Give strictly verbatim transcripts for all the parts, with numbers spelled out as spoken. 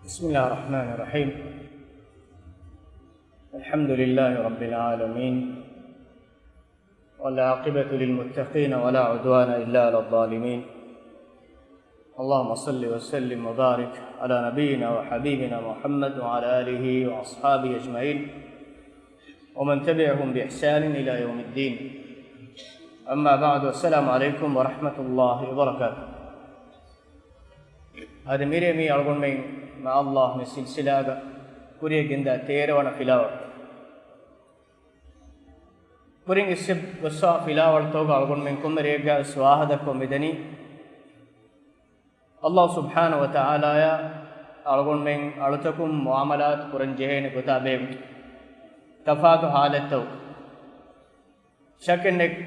بسم الله الرحمن الرحيم. الحمد لله رب العالمين، والعاقبة للمتقين، ولا عدوان إلا على الظالمين. اللهم صل وسلم وبارك على نبينا وحبيبنا محمد وعلى آله وأصحابه أجمعين، ومن تبعهم بإحسان إلى يوم الدين. أما بعد، السلام عليكم ورحمة الله وبركاته. އަދި މިރޭ މި އަޅުގަނޑުމެން މާ ﷲ މި ސިލްސިލާގަ ކުރިޔަށް ގެންދާ ތޭރަ ވަނަ ފިލާވަޅު. ކުރިން އިސް ގޮސްފާ ފިލާވަޅުތަކުގަ އަޅުގަނޑުމެން ކޮންމެ ރެއެއްގަ ވެސް ވާހަކަ ދައްކަވަން މިދަނީ، ﷲ ސުބްޙާނަހޫ ވަތަޢާލާއާ އަޅުގަނޑުމެން އަޅުތަކުން މުޢާމަލާތު ކުރަން ޖެހޭނެ ގޮތާ ބެހޭގޮތުން ތަފާތު ޙާލަތްތައް ޝައްކެއް ނެތް.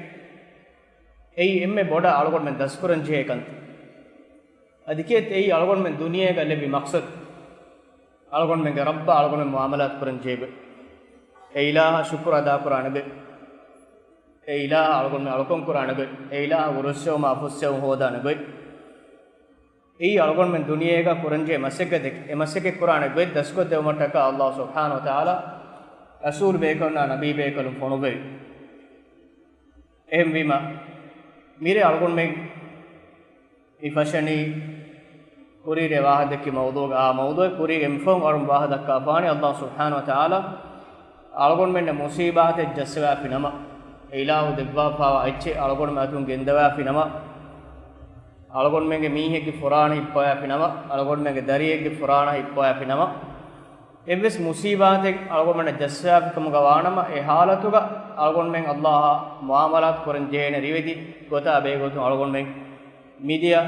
އެއީ އެންމެ ބޮޑަށް އަޅުގަނޑުމެން ދަސްކުރަން ޖެހޭ ކަންތައް. އަދި ކިއެއްތަ އެއީ އަޅުގަނޑުމެން ދުނިޔޭގަ ލެއްވި މަޤްޞަދު؟ އަޅުގަނޑުމެންގެ ރައްބާ އަޅުގަނޑުމެން މުޢާމަލާތު ކުރަން ޖެހޭ ގޮތް، އެ އިލާހަށް ޝުކުރު އަދާކުރާނެ ގޮތް، އެ އިލާހަށް އަޅުގަނޑުމެން އަޅުކަން ކުރާނެ ގޮތް، އެ އިލާހަށް ރުއްސެވުމާ ފުއްސެވުން ހޯދާނެ ގޮތް. އެއީ އަޅުގަނޑުމެން ދުނިޔޭގަ ކުރަންޖެހޭ މަސައްކަތެއް. އެ މަސައްކަތް ކުރާނެ ގޮތް ދަސްކޮށްދެވުމަށްޓަކާ ﷲ ސުބްޙާނަހޫ ވަތަޢާލާ ރަސޫލު ބޭކަލުންނާ ނަބީ ބޭކަލުން ފޮނުއްވެވި. އެހެންވީމަ، މިރޭ އަޅުގަނޑުމެން މި ފަށަނީ ކުރީރޭ ވާހަކަ ދެއްކި މައުޟޫޢުގަ، އާ މައުޟޫޢު ކުރީގެ މިފަހުން އަޅުން ވާހަކަ ދައްކާފާނީ، ﷲ ސުބްޙާނަހޫ ވަތަޢާލާ އަޅުގަނޑުމެންނަށް މުޞީބާތެއް ޖައްސަވާފި ނަމަ، އެ އިލާހު ދެއްވާފާވާ އެއްޗެއް އަޅުގަނޑުމެން އަތުން ގެންދަވާފި ނަމަ، އަޅުގަނޑުމެންގެ މީހެއްގެ ފުރާނަ ހިއްޕަވާފި ނަމަ، އަޅުގަނޑުމެންގެ ދަރިއެއްގެ ފުރާނަ ހިއްޕަވާފި ނަމަ، އެއްވެސް މުޞީބާތެއް އަޅުގަނޑުމެންނަށް ޖައްސަވާފި ކަމުގަ ވާނަމަ، އެ ޙާލަތުގަ އަޅުގަނޑުމެން ﷲއާ މުޢާމަލާތު ކުރަން ޖެހޭނެ ރިވެތި ގޮތާ ބެހޭގޮތުން އަޅުގަނޑުމެން މިދިޔަ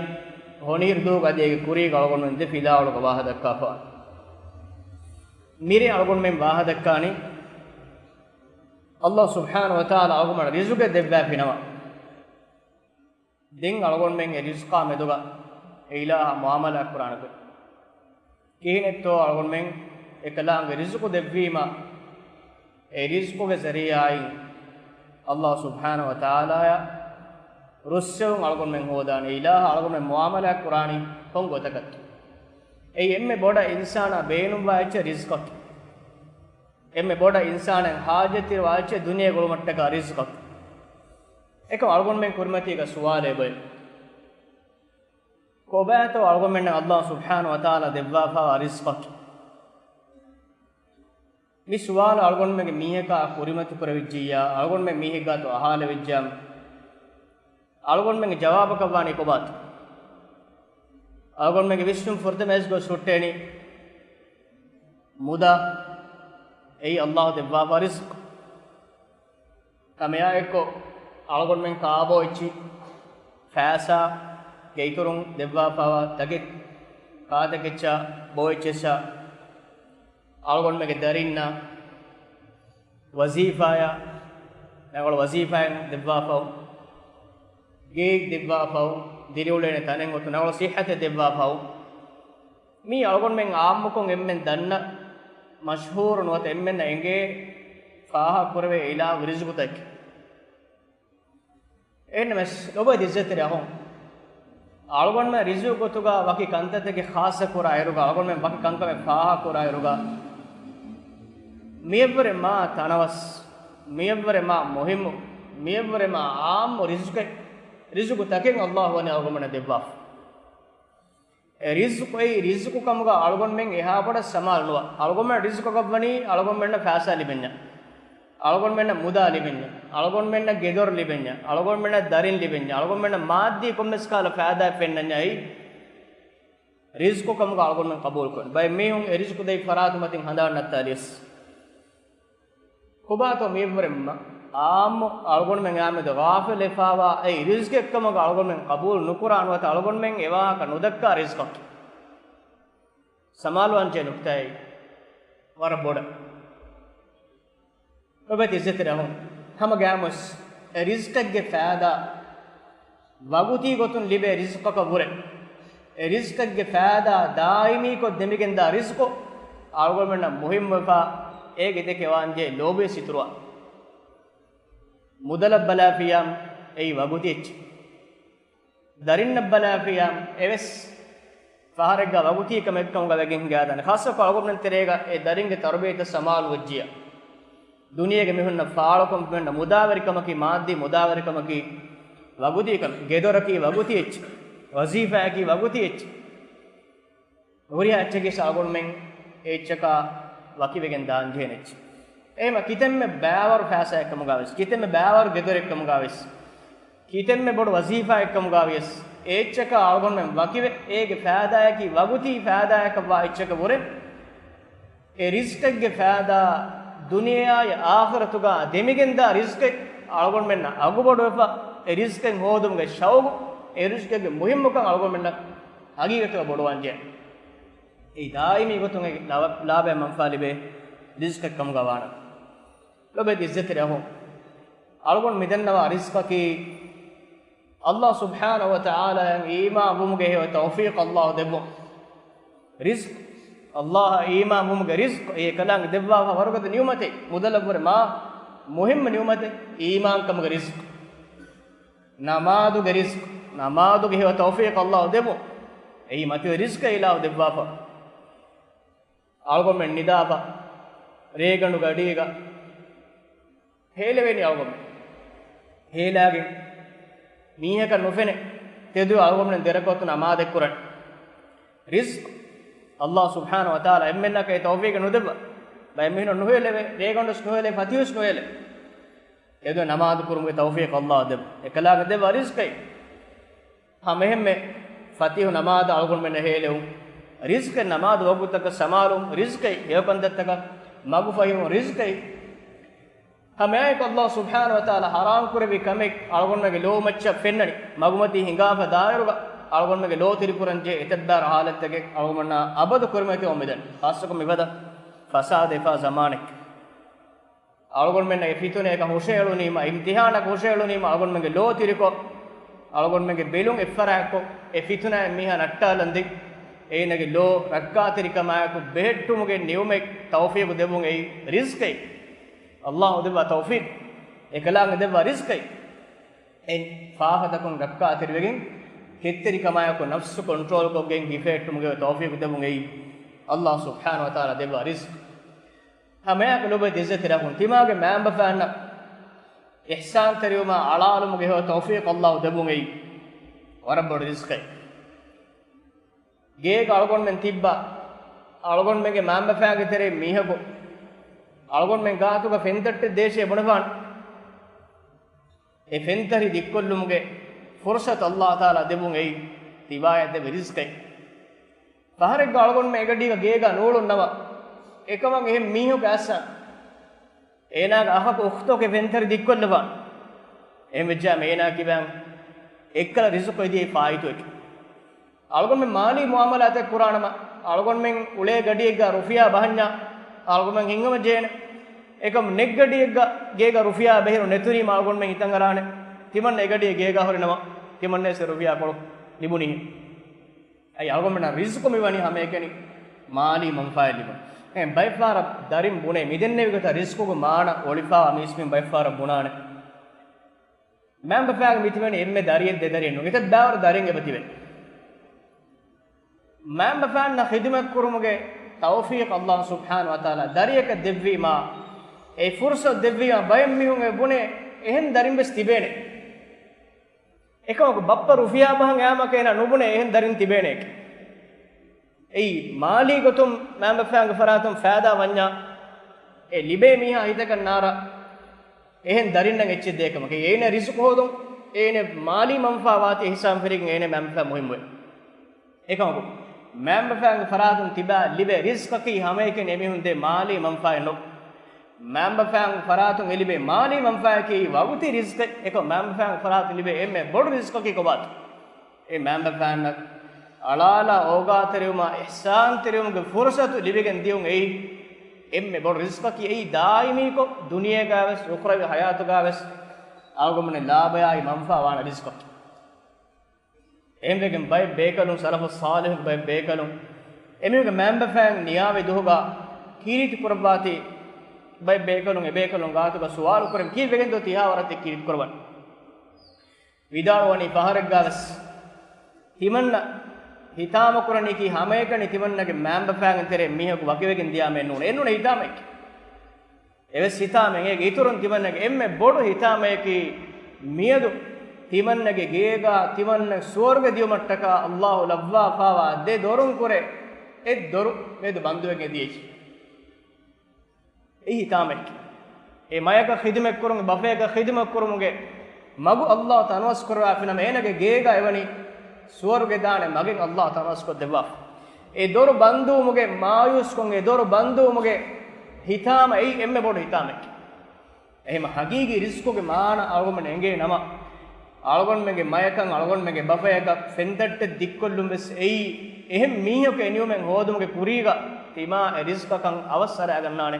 ހޮނިހިރު ދުވަހުގަ އަދި އޭގެ ކުރީގަ އަޅުގަނޑުމެން ދެ ފިލާވަޅުގަ ވާހަކަ ދައްކާފާނެ. މިރޭ އަޅުގަނޑުމެން ވާހަކަ ދައްކާނީ، ﷲ ސުބްޙާނަހޫ ވަތަޢާލާ އަޅުގަނޑުމެންނަށް ރިޒުޤެއް ދެއްވާފި ނަމަ، ދެން އަޅުގަނޑުމެން އެ ރިޒުޤާ މެދުގަ އެ އިލާހަށް މުޢާމަލާ ކުރާނެ ގޮތް. ކިހިނެއްތޯ އަޅުގަނޑުމެން އެކަލާނގެ ރިޒުޤު ދެއްވީމަ، އެ ރިޒުޤުގެ ޒަރީޢާއިން ﷲ ސުބްޙާނަހޫ ވަތަޢާލާއާ ރުއްސެވުން އަޅުގަނޑުމެން ހޯދާނެ، އެ އިލާހަށް އަޅުގަނޑުމެން މުޢާމަލާ ކުރާނީ ކޮން ގޮތަކަށްތޯ؟ އެއީ އެންމެ ބޮޑަށް އިންސާނާ ބޭނުންވާ އެއްޗެއް ރިޒުޤަކީ. އެންމެ ބޮޑަށް އިންސާނާ ޙާޖަތްތެރިވާ އެއްޗެއް ދުނިޔޭ ގުޅުމަށްޓަކާ ރިޒުޤަކީ. އެކަމް އަޅުގަނޑުމެން ކުރިމަތީގަ ސުވާލެއް އޮތް. ކޮބާތޯ އަޅުގަނޑުމެންނަށް ﷲ ސުބްޙާނަހޫ ވަތަޢާލާ ދެއްވާފާވާ ރިޒުޤަކީ؟ މި ސުވާލު އަޅުގަނޑުމެންގެ މީހަކާ ކުރިމަތި ކުރެވިއްޖިއްޔާ، އަޅުގަނޑުމެން މީހެއްގާތު އަހާލެވިއްޖާ، އަޅުގަނޑުމެންގެ ޖަވާބަކަށްވާނީ ކޮބާތޯ؟ އަޅުގަނޑުމެންގެ ވިސްނުން ފުރަތަމަ އެސް ގޮސް ހުއްޓޭނީ މުދާ، އެއީ ﷲ ދެއްވާފާ ރިޒުޤު. ކަމެއާ އެއްކޮށް، އަޅުގަނޑުމެން ކާބޯ އެއްޗި ފައިސާ ގެއިތުރުން ދެއްވާފާވާ ތަކެއް، ކާތަކެއްޗާ ބޯ އެއްޗެއްޗާ، އަޅުގަނޑުމެންގެ ދަރިންނަށް ވަޒީފާޔާ ނަގަޅު ވަޒީފާއެއް ދެއްވާފައު، ގެއެއް ދެއްވާފައު، ދިރިއުޅޭނެ ތަނެއް އޮތު ނަގަޅު ސިއްހަތެއް ދެއްވާފައު، މީ އަޅުގަނޑުމެން އާއްމުކޮށް އެންމެން ދަންނަ، މަޝްހޫރު ނުވަތަ އެންމެންނަށް އެނގޭ ފާހަގަ ކުރެވޭ އިލާހު ރިޒުގުތަކެއް. އެހެންނަމަވެސް، ލޮބުވެތި އިއްޒަތްތެރި އަޚުން، އަޅުގަނޑުމެން ރިޒުގު ގޮތުގަ ވަކި ކަންތައްތަކެއް ޚާއްޞަ ކުރާ އިރުގަ، އަޅުގަނޑުމެން ވަކި ކަންކަމެއް ފާހަގަ ކުރާ އިރުގަ، މިއަށްވުރެ މާ ތަނަވަސް، މިއަށްވުރެ މާ މުހިއްމު، މިއަށްވުރެ މާ އާއްމު ރިޒުގެ، ރިޒުގުތަކެއް ﷲ ވަނީ އަޅުގަނޑުމެންނަށް ދެއްވާފަ. އެ ރިޒުޤު، އެއީ ރިޒުޤު ކަމުގަ އަޅުގަނޑުމެން އެހާ ބޮޑަށް ސަމާލު ނުވާ. އަޅުގަނޑުމެން ރިޒުޤަކަށް ވަނީ އަޅުގަނޑުމެންނަށް ފައިސާ ލިބެންޏާ، އަޅުގަނޑުމެންނަށް މުދާ ލިބެންޏާ، އަޅުގަނޑުމެންނަށް ގެދޮރު ލިބެންޏާ، އަޅުގަނޑުމެންނަށް ދަރިން ލިބެންޏާ، އަޅުގަނޑުމެންނަށް މާއްދީ ކޮންމެސް ކަހަލަ ފައިދާއެއް ފެންނަންޏާ، އެއީ ރިޒުޤު ކަމުގަ އަޅުގަނޑުމެން ޤަބޫލު ކުރަން. ބައެއް މީހުން އެ ރިޒުޤު ދެއްވި ފަރާތު މަތިން ހަނދާން ނައްތާލިޔަސް. ކޮބާތޯ މިއަށްވުރެ މާ އާއްމު އަޅުގަނޑުމެން އާމެދު ޣާފިލްވެފާވާ އެއީ ރިޒުޤެއްކަމުގަ އަޅުގަނޑުމެން ޤަބޫލު ނުކުރާ ނުވަތަ އަޅުގަނޑުމެން އެވާހަކަ ނުދައްކާ ރިޒުޤަކީ. ސަމާލުވާންޖެހޭ ނުކްތާއެއް ވަރަށް ބޮޑަށް. ލޮބުވެތި އިއްޒަތްތެރި އަޚުން، ހަމަ ގައިމުވެސް އެ ރިޒުޤެއްގެ ފައިދާ ވަގުތީ ގޮތުން ލިބޭ ރިޒުޤަކަށް ވުރެ، އެ ރިޒުޤެއްގެ ފައިދާ ދާއިމީކޮށް ދެމިގެންދާ ރިޒުޤު އަޅުގަނޑުމެންނަށް މުހިއްމުވެފަ، އޭގެ ދެކެ ވާންޖެހޭ ލޯބިވެސް އިތުރުވާ. މުދަލަށް ބަލާފިއްޔާ އެއީ ވަގުތީ އެއްޗެއް. ދަރިންނަށް ބަލާފިއްޔާ އެވެސް ފަހަރެއްގަ ވަގުތީ ކަމެއްކަމުގަ ވެގެން ހިނގާދާނެ. ޚާއްޞަކޮށް އަޅުގަނޑުމެން ތެރޭގަ އެ ދަރިންގެ ތަރުބިޔަތަށް ސަމާލު ވެއްޖިޔާ، ދުނިޔޭގެ މީހުންނަށް ފާޅުކަން މީހުންނަށް މުދާވެރިކަމަކީ، މާއްދީ މުދާވެރިކަމަކީ ވަގުތީ ކަމެއް، ގެދޮރަކީ ވަގުތީ އެއްޗެއް، ވަޒީފާއަކީ ވަގުތީ އެއްޗެއް. ހުރިހާ އެއްޗަކީ އަޅުގަނޑުމެން އެ އެއްޗަކާ ވަކިވެގެން ދާން ޖެހޭނެ އެއްޗެއް. އެހެމަ ކިތަންމެ ބައިވަރު ފައިސާއެއްކަމުގާވެސް، ކިތަންމެ ބައިވަރު ގެދޮރެއްކަމުގާވެސް، ކިތަންމެ ބޮޑު ވަޒީފާއެއްކަމުގާވިޔަސް، އެ އެއްޗަކާ އަޅުގަނޑުމެން ވަކިވެ، އޭގެ ފައިދާއަކީ ވަގުތީ ފައިދާއަކަށްވާ އެއްޗަކަށް ވުރެ، އެ ރިޒްޤެއްގެ ފައިދާ ދުނިޔެއާއި އާޚިރަތުގަ ދެމިގެންދާ ރިޒްޤެއް އަޅުގަނޑުމެންނަށް އަގުބޮޑުވެފަ، އެ ރިޒްޤެއް ހޯދުމުގެ ޝައުގު، އެ ރިޒްޤެއްގެ މުހިއްމުކަން އަޅުގަނޑުމެންނަށް ހަގީގަތުގަ ބޮޑުވާންޖެހޭ. އެއީ ދާއިމީ ގޮތުން އެ ލާ-، ލާބައި މަންފާ ލިބޭ ރިޒްޤެއްކަމުގަ ވާނަން. ލޮބެތި އިއްޒަތްތެރި އަޚުން، އަޅުގަނޑު މިދަންނަވާ ރިޒްޤަކީ ﷲ ސުބްޙާނަހޫ ވަތަޢާލާއަށް އީމާންވުމުގެ ހެޔޮ ތައުފީޤު ﷲ ދެއްވުން. ރިޒްޤު، ﷲއަށް އީމާންވުމުގެ ރިޒްޤު، އެ އެކަލާނގެ ދެއްވާފަ ވަރުގަދަ ނިޢުމަތެއް. މުދަލަށްވުރެ މާ މުހިއްމު ނިޢުމަތެއް އީމާންކަމުގެ ރިޒްޤު. ނަމާދުގެ ރިޒްޤު، ނަމާދުގެ ހެޔޮ ތައުފީޤު ﷲ ދެއްވުން. އެއީ މަތިވެ ރިޒްޤެއް އިލާހު ދެއްވާފަ. އަޅުގަނޑުމެން ނިދާފަ، ރޭގަނޑު ގަޑީގަ ހޭލެވޭނީ އަޅުގަނޑުމެން. ހޭލާގެން މީހަކަށް ނުފެނޭ ތެދުވެ އަޅުގަނޑުމެން ދެރަކުވަތުން ނަމާދެއްކުރަން. ރިޒްޤު، ﷲ ސުބްޙާނަހޫ ވަތަޢާލާ އެންމެންނަކަށް އެ ތައުފީޤެއް ނުދެއްވާ. ބައެއް މީހުންނަށް ނުހޭލެވޭ، ރޭގަނޑުވެސް ނުހޭލެވޭ، ފަތިހުވެސް ނުހޭލެވޭ. އެދުވެ ނަމާދު ކުރުމުގެ ތައުފީޤު ﷲ ދެއްވުން. އެކަލާނގެ ދެއްވާ ރިޒްޤެއް. ހަމައެހެންމެ ފަތިހު ނަމާދަށް އަޅުގަނޑުމެންނަށް ހޭލެވުން. ރިޒްޤެއް ނަމާދު ވަގުތަކަށް ސަމާލުވުން، ރިޒްޤެއް ހެޔޮކަންތައްތަކަށް މަގުފަހިވުން، ރިޒްޤެއް ހަމައެކު ﷲ ސުބްޙާނަހޫ ވަތަޢާލާ ޙަރާމް ކުރެއްވި ކަމެއް އަޅުގަނޑުމެންގެ ލޯ މައްޗަށް ފެންނަނީ، މަގުމަތީ ހިނގާފަ ދާއިރުގަ އަޅުގަނޑުމެންގެ ލޯ ތިރިކުރަން ޖެހޭ އެތައްބާރަ ޙާލަތްތަކެއް އަޅުގަނޑުމެންނާ އަބަދު ކުރިމަތިވަމުން މިދަނީ. ޚާއްޞަކޮށް މިފަދަ ފަސާދަ އެފާ ޒަމާނެއް. އަޅުގަނޑުމެންނަށް އެ ފިތުނައަކަށް ހުށަހެޅުނީމަ، އިމްތިޙާނަކަށް ހުށަހެޅުނީމަ، އަޅުގަނޑުމެންގެ ލޯ ތިރިކޮށް، އަޅުގަނޑުމެންގެ ބެލުން އެއްފަރާތްކޮށް، އެ ފިތުނައިން މީހާ ނައްޓާލަން ދިން، އޭނަގެ ލޯ ރައްކާތެރިކަމާއެކު ބެހެއްޓުމުގެ ނިޢުމަތް ތައުފީޤު ދެއްވުން އެއީ ރިޒްޤެއް. ﷲ ދެއްވާ ތައުފީޤު، އެކަލާނގެ ދެއްވާ ރިޒްޤެއް. އެ ފާފަތަކުން ރައްކާތެރިވެގެން، ކެތްތެރިކަމާއެކު ނަފްސު ކޮންޓްރޯލްކޮށްގެން ހިފެހެއްޓުމުގެ ތައުފީޤު ދެއްވުން އެއީ ﷲ ސުބްޙާނަހޫ ވަތަޢާލާ ދެއްވާ ރިޒްޤު. ހަމައެކަނި ލޮބުވެތި އިއްޒަތްތެރި އަޚުން، ތިމާގެ މައިންބަފައިންނަށް އިޙްސާންތެރިވުމާ އަޅާލުމުގެ ހެޔޮ ތައުފީޤު ﷲ ދެއްވުން އެއީ ވަރަށް ބޮޑު ރިޒްޤެއް. ގޭގަ އަޅުގަނޑުމެން ތިއްބާ، އަޅުގަނޑުމެންގެ މައިންބަފައިންގެ ތެރެއިން މީހަކު އަޅުގަނޑުމެން ގާތުގަ ފެންތައްޓެއް ދޭށޭ ބުނެފާނެ. އެ ފެންތަރި ދިއްކޮށްލުމުގެ ފުރުޞަތު ﷲ ތަޢާލާ ދެއްވުން އެއީ ތިބާޔަށް ދެއްވި ރިޒްޤެއް. ފަހަރެއްގަ އަޅުގަނޑުމެން އެގަޑީގަ ގޭގަ ނޫޅުން ނަމަ، އެކަމަށް އެހެން މީހަކު އައްސަން އޭނާގެ އަޚަކު އުޚްތަކު އެ ފެންތަރި ދިއްކޮށްލަފާނެ. އެހެންވެއްޖާމަ އޭނާ ކިބައިން އެއްކަލަ ރިޒުޤު އެދިޔައީ ފާއިތުވެގެން. އަޅުގަނޑުމެން މާލީ މުޢާމަލާތެއް ކުރާނަމަ، އަޅުގަނޑުމެން އުޅޭ ގަޑިއެއްގަ ރުފިޔާ ބަހަންޏާ އަޅުގަނޑުމެން ހިންގަމަށް ޖެހޭނެ. އެކަމު ނެތް ގަޑިއެއްގަ ގޭގަ ރުފިޔާ ބަހިރު ނެތުނީމަ އަޅުގަނޑުމެން ހިތަށް އަރާނެ، ތިމަންނަ އެ ގަޑިއެއް ގޭގަ ހުރިނަމަ، ތިމަންނަ ވެސް ރުފިޔާ ކޮޅު ލިބުނީހެން. އައި އަޅުގަނޑުމެންނަށް ރިޒުޤު މިވަނީ ހަމައެކަނި މާލީ މަންފާއެއް ލިބުން. އެ ބައެއްފަހަރަށް ދަރިން ބުނޭ، މިދެންނެވި ގޮތަށް ރިޒުޤުގެ މާނަ އޮޅިފާވާ މީސްމީން ބައެއްފަހަރަށް ބުނާނެ. މައިންބަފައިން މިތިބެނީ އެންމެ ދަރިއެއް ދެ ދަރިއެއް ނޫން. އެތައް ބައިވަރު ދަރިން އެބަތިބެ. މައިންބަފައިންނަށް ޚިދުމަތް ކުރުމުގެ ތައުފީޤު ﷲ ސުބްޙާނަހޫ ވަތަޢާލާ ދަރިއަކަށް ދެއްވީމާ، އެ ފުރުޞަތު ދެއްވީމާ، ބައެއް މީހުން އެ ބުނޭ އެހެން ދަރިން ވެސް ތިބޭނެ. އެކަމަކު ބައްޕަ ރުފިޔާ ބަހަން އައިމަ އޭނާ ނުބުނޭ އެހެން ދަރިން ތިބޭނެ. އެއީ މާލީ ގޮތުން މައިންބަފައިންގެ ފަރާތުން ފައިދާ ވަންޏާ، އެ ލިބޭ މީހާ ހިތަކަށް ނާރާ އެހެން ދަރިންނަށް އެއްޗެއް ދޭކަމަކީ، އޭނަ ރިޒުޤު ހޯދުން، އޭނަ މާލީ މަންފާ ވާތީ އިޙްސާން ފެށިގެން އޭނަ މައިންބަފައިން މުހިއްމުވޭ. އެކަމަކު، މައިންބަފައިންގެ ފަރާތުން ތިބާ ލިބޭ ރިޒްޤަކީ ހަމައެކަނި އެމީހުން ދޭ މާލީ މަންފާއެއް ނޫން. މައިންބަފައިންގެ ފަރާތުން އެ ލިބޭ މާލީ މަންފާއަކީ ވަގުތީ ރިޒްޤެއް. އެކަމަކު، މައިންބަފައިންގެ ފަރާތުން ލިބޭ އެންމެ ބޮޑު ރިޒްޤަކީ ކޮބާތޯ؟ އެ މައިންބަފައިންނަށް އަޅާލާ އޯގާތެރިވުމާ އިޙްސާންތެރިވުމުގެ ފުރުޞަތު ލިބިގެން ދިޔުން އެއީ އެންމެ ބޮޑު ރިޒްޤަކީ. އެއީ ދާއިމީކޮށް ދުނިޔޭގަވެސް އުޚްރަވީ ޙަޔާތުގަވެސް އަޅުގަނޑުމެން ލާބަޔާއި މަންފާ ވާނެ ރިޒްޤަކީ. އެހެންވެގެން ބައެއް ބޭކަލުން، ސަލަފު ޞާލިޙުގެ ބައެއް ބޭކަލުން އެމީހުންގެ މައިންބަފައިން ނިޔާވި ދުހުގަ ކީރިތި ކުރައްވާތީ، ބައެއް ބޭކަލުން އެބޭކަލުން ގާތުގަ ސުވާލު ކުރަން ކީއްވެގެންދޯ ތިހާ ވަރަށް ތި ކީރިތި ކުރައްވަނީ؟ ވިދާޅުވަނީ ފަހަރެއްގަވެސް ތިމަންނަ ހިތާމަކުރަނީކީ ހަމައެކަނި ތިމަންނަގެ މައިންބަފައިންގެ ތެރެއިން މީހަކު ވަކިވެގެން ދިޔާމެއް ނޫން. އެންނޫނެ ހިތާމައެކޭ. އެވެސް ހިތާމައެއް. އޭގެ އިތުރުން ތިމަންނަގެ އެންމެ ބޮޑު ހިތާމައަކީ މިއަދު ތިމަންނަގެ ގޭގާ ތިމަންނަ ސުވަރުގެ ދިޔުމަށްޓަކާ އައްލާހު ލައްވާފާވާ ދެ ދޮރުން ކުރެ އެއް ދޮރު މިއަދު ބަންދުވެގެން ދިޔައީ. އެއީ ހިތާމައެކޭ. އެ މަޔަކަށް ޚިދުމަތްކުރުމުގެ، ބަފަޔަކަށް ޚިދުމަތްކުރުމުގެ މަގު އައްލާހު ތަނަވަސް ކުރައްވާފިނަމަ، އޭނަގެ ގޭގަ އެވަނީ ސުވަރުގެ ދާނެ މަގެއް އައްލާހު ތަނަވަސް ކޮށްދެއްވާފަ. އެ ދޮރު ބަންދުވުމުގެ މާޔޫސްކަން، އެ ދޮރު ބަންދުވުމުގެ ހިތާމަ އެއީ އެންމެ ބޮޑު ހިތާމައެކޭ. އެހެން ހަގީގީ ރިޒްޤުގެ މާނަ އަޅުގަނޑުމެން އެނގޭ ނަމަ، އަޅުގަނޑުމެންގެ މަޔަކަށް އަޅުގަނޑުމެންގެ ބަފަޔަކަށް ފެންތައްޓެއް ދިއްކޮށްލުން ވެސް އެއީ، އެހެން މީހަކު އެ ނިޔުމެއް ހޯދުމުގެ ކުރީގަ ތިމާ އެ ރިޒްޤަކަށް އަވަސް އަރައިގަންނާނެ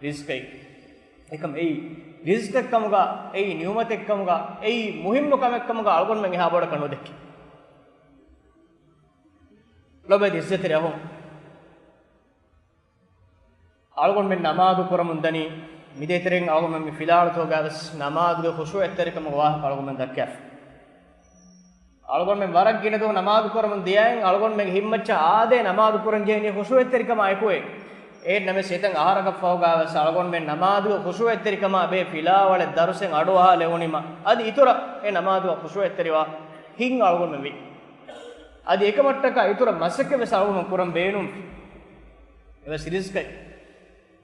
ރިޒްޤެއް. އެކަމް އެއީ ރިޒްޤެއްކަމުގަ، އެއީ ނިޢުމަތެއްކަމުގަ، އެއީ މުހިއްމު ކަމެއްކަމުގަ އަޅުގަނޑުމެން އެހާ ބޮޑަކަށް ނުދެކެ. ލޮބެތި އިއްޒަތްތެރި އަޚުން، އަޅުގަނޑުމެން ނަމާދު ކުރަމުން ދަނީ، މިދޭތެރެއިން އަޅުގަނޑުމެން މި ފިލާވަޅުތަކުގައި ވެސް ނަމާދުގެ ޚުޝޫޢަތްތެރިކަމުގެ ވާހަކަ އަޅުގަނޑުމެން ދައްކާފަ. އަޅުގަނޑުމެން ވަރަށް ގިނަ ދުވަހު ނަމާދު ކުރަމުން ދިޔައިން އަޅުގަނޑުމެންގެ ހިތްމައްޗަށް އާދޭ ނަމާދު ކުރަން ޖެހެނީ ޚުޝޫޢަތްތެރިކަމާ އެކުއޭ. އެހެން ނަމަވެސް އެތައް އަހަރަކަށްފަހުގައި ވެސް އަޅުގަނޑުމެން ނަމާދުގެ ޚުޝޫޢަތްތެރިކަމާ ބެހޭ ފިލާވަޅެއް ދަރުސެއް އަޑުއަހާ ލެވުނީމަ، އަދި އިތުރަށް އެ ނަމާދުގަ ޚުޝޫޢަތްތެރިވާ ހިތް އަޅުގަނޑުމެން ވީ. އަދި އެކަމަށްޓަކާ އިތުރަށް މަސައްކަތް ވެސް އަޅުގަނޑުމެން ކުރަން ބޭނުން. އެވެސް ރިޒްޤެއް.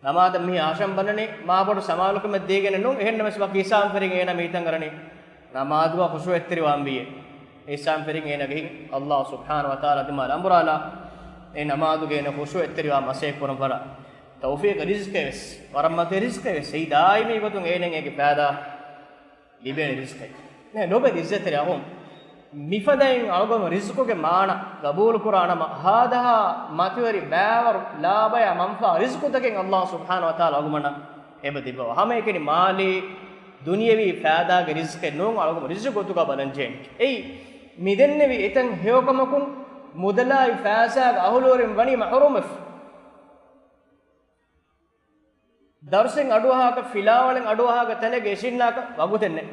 ނަމާދަށް މީ އާޝަން ބަންނަނީ މާ ބޮޑު ސަމާލުކަމެއް ދީގެނެއް ނޫން. އެހެންނަމަވެސް ވަކި ހިސާބުން ފެށިގެން އޭނަ މި ހިތަށް އަރަނީ ނަމާދުގަ ޚުޝޫޢަތްތެރިވާން ވީއޭ. އެ ހިސާބުން ފެށިގެން އޭނަގެ ހިތް އައްލާހު ސުބްޙާނަހު ވަތަޢާލާ ދިމާލަށް އަނބުރާލާ، އެ ނަމާދުގަ އޭނަ ޚުޝޫޢަތްތެރިވާ މަސައްކަތް ކުރަން ވަރަށް ތައުފީޤު ރިޒްޤެއް ވެސް، ވަރަށް މަތި ރިޒްޤެއް ވެސް. އެއީ ދާއިމީ ގޮތުން އޭނައަށް އޭގެ ފައިދާ ލިބޭނެ ރިޒްޤެއް. ނޭ، ލޮބެތި އިއްޒަތްތެރި އަޚުން، މިފަދައިން އަޅުގަނޑު ރިޒްޤުގެ މާނަ ގަބޫލުކުރާނަމަ، ހާދަހާ މަތިވެރި ބައިވަރު ލާބަޔާ މަންފާ ރިޒްޤުތަކެއް އައްލާހު ސުބްޙާނަހު ވަތަޢާލާ އަޅުގަނޑަށް އެބަ ދެއްވަވާ. ހަމައެކަނި މާލީ ދުނިޔަވީ ފައިދާގެ ރިޒްޤެއް ނޫން، އަޅުގަނޑު ރިޒްޤު ގޮތުގަ ބަލަން ޖެހެނީ. އެއީ، މި ދެންނެވި އެތަން ހެޔޮކަމަކުން މުދަލާއި ފައިސާގެ އަހުލުވެރިން ވަނީ މަޙްރޫމްވެފަ. ދަރުސެއް އަޑުއަހާކަށް، ފިލާވަޅެއް އަޑުއަހާކަށް ތަނެއްގަ އިށީންނާކަށް ވަގުތެއް ނެތް.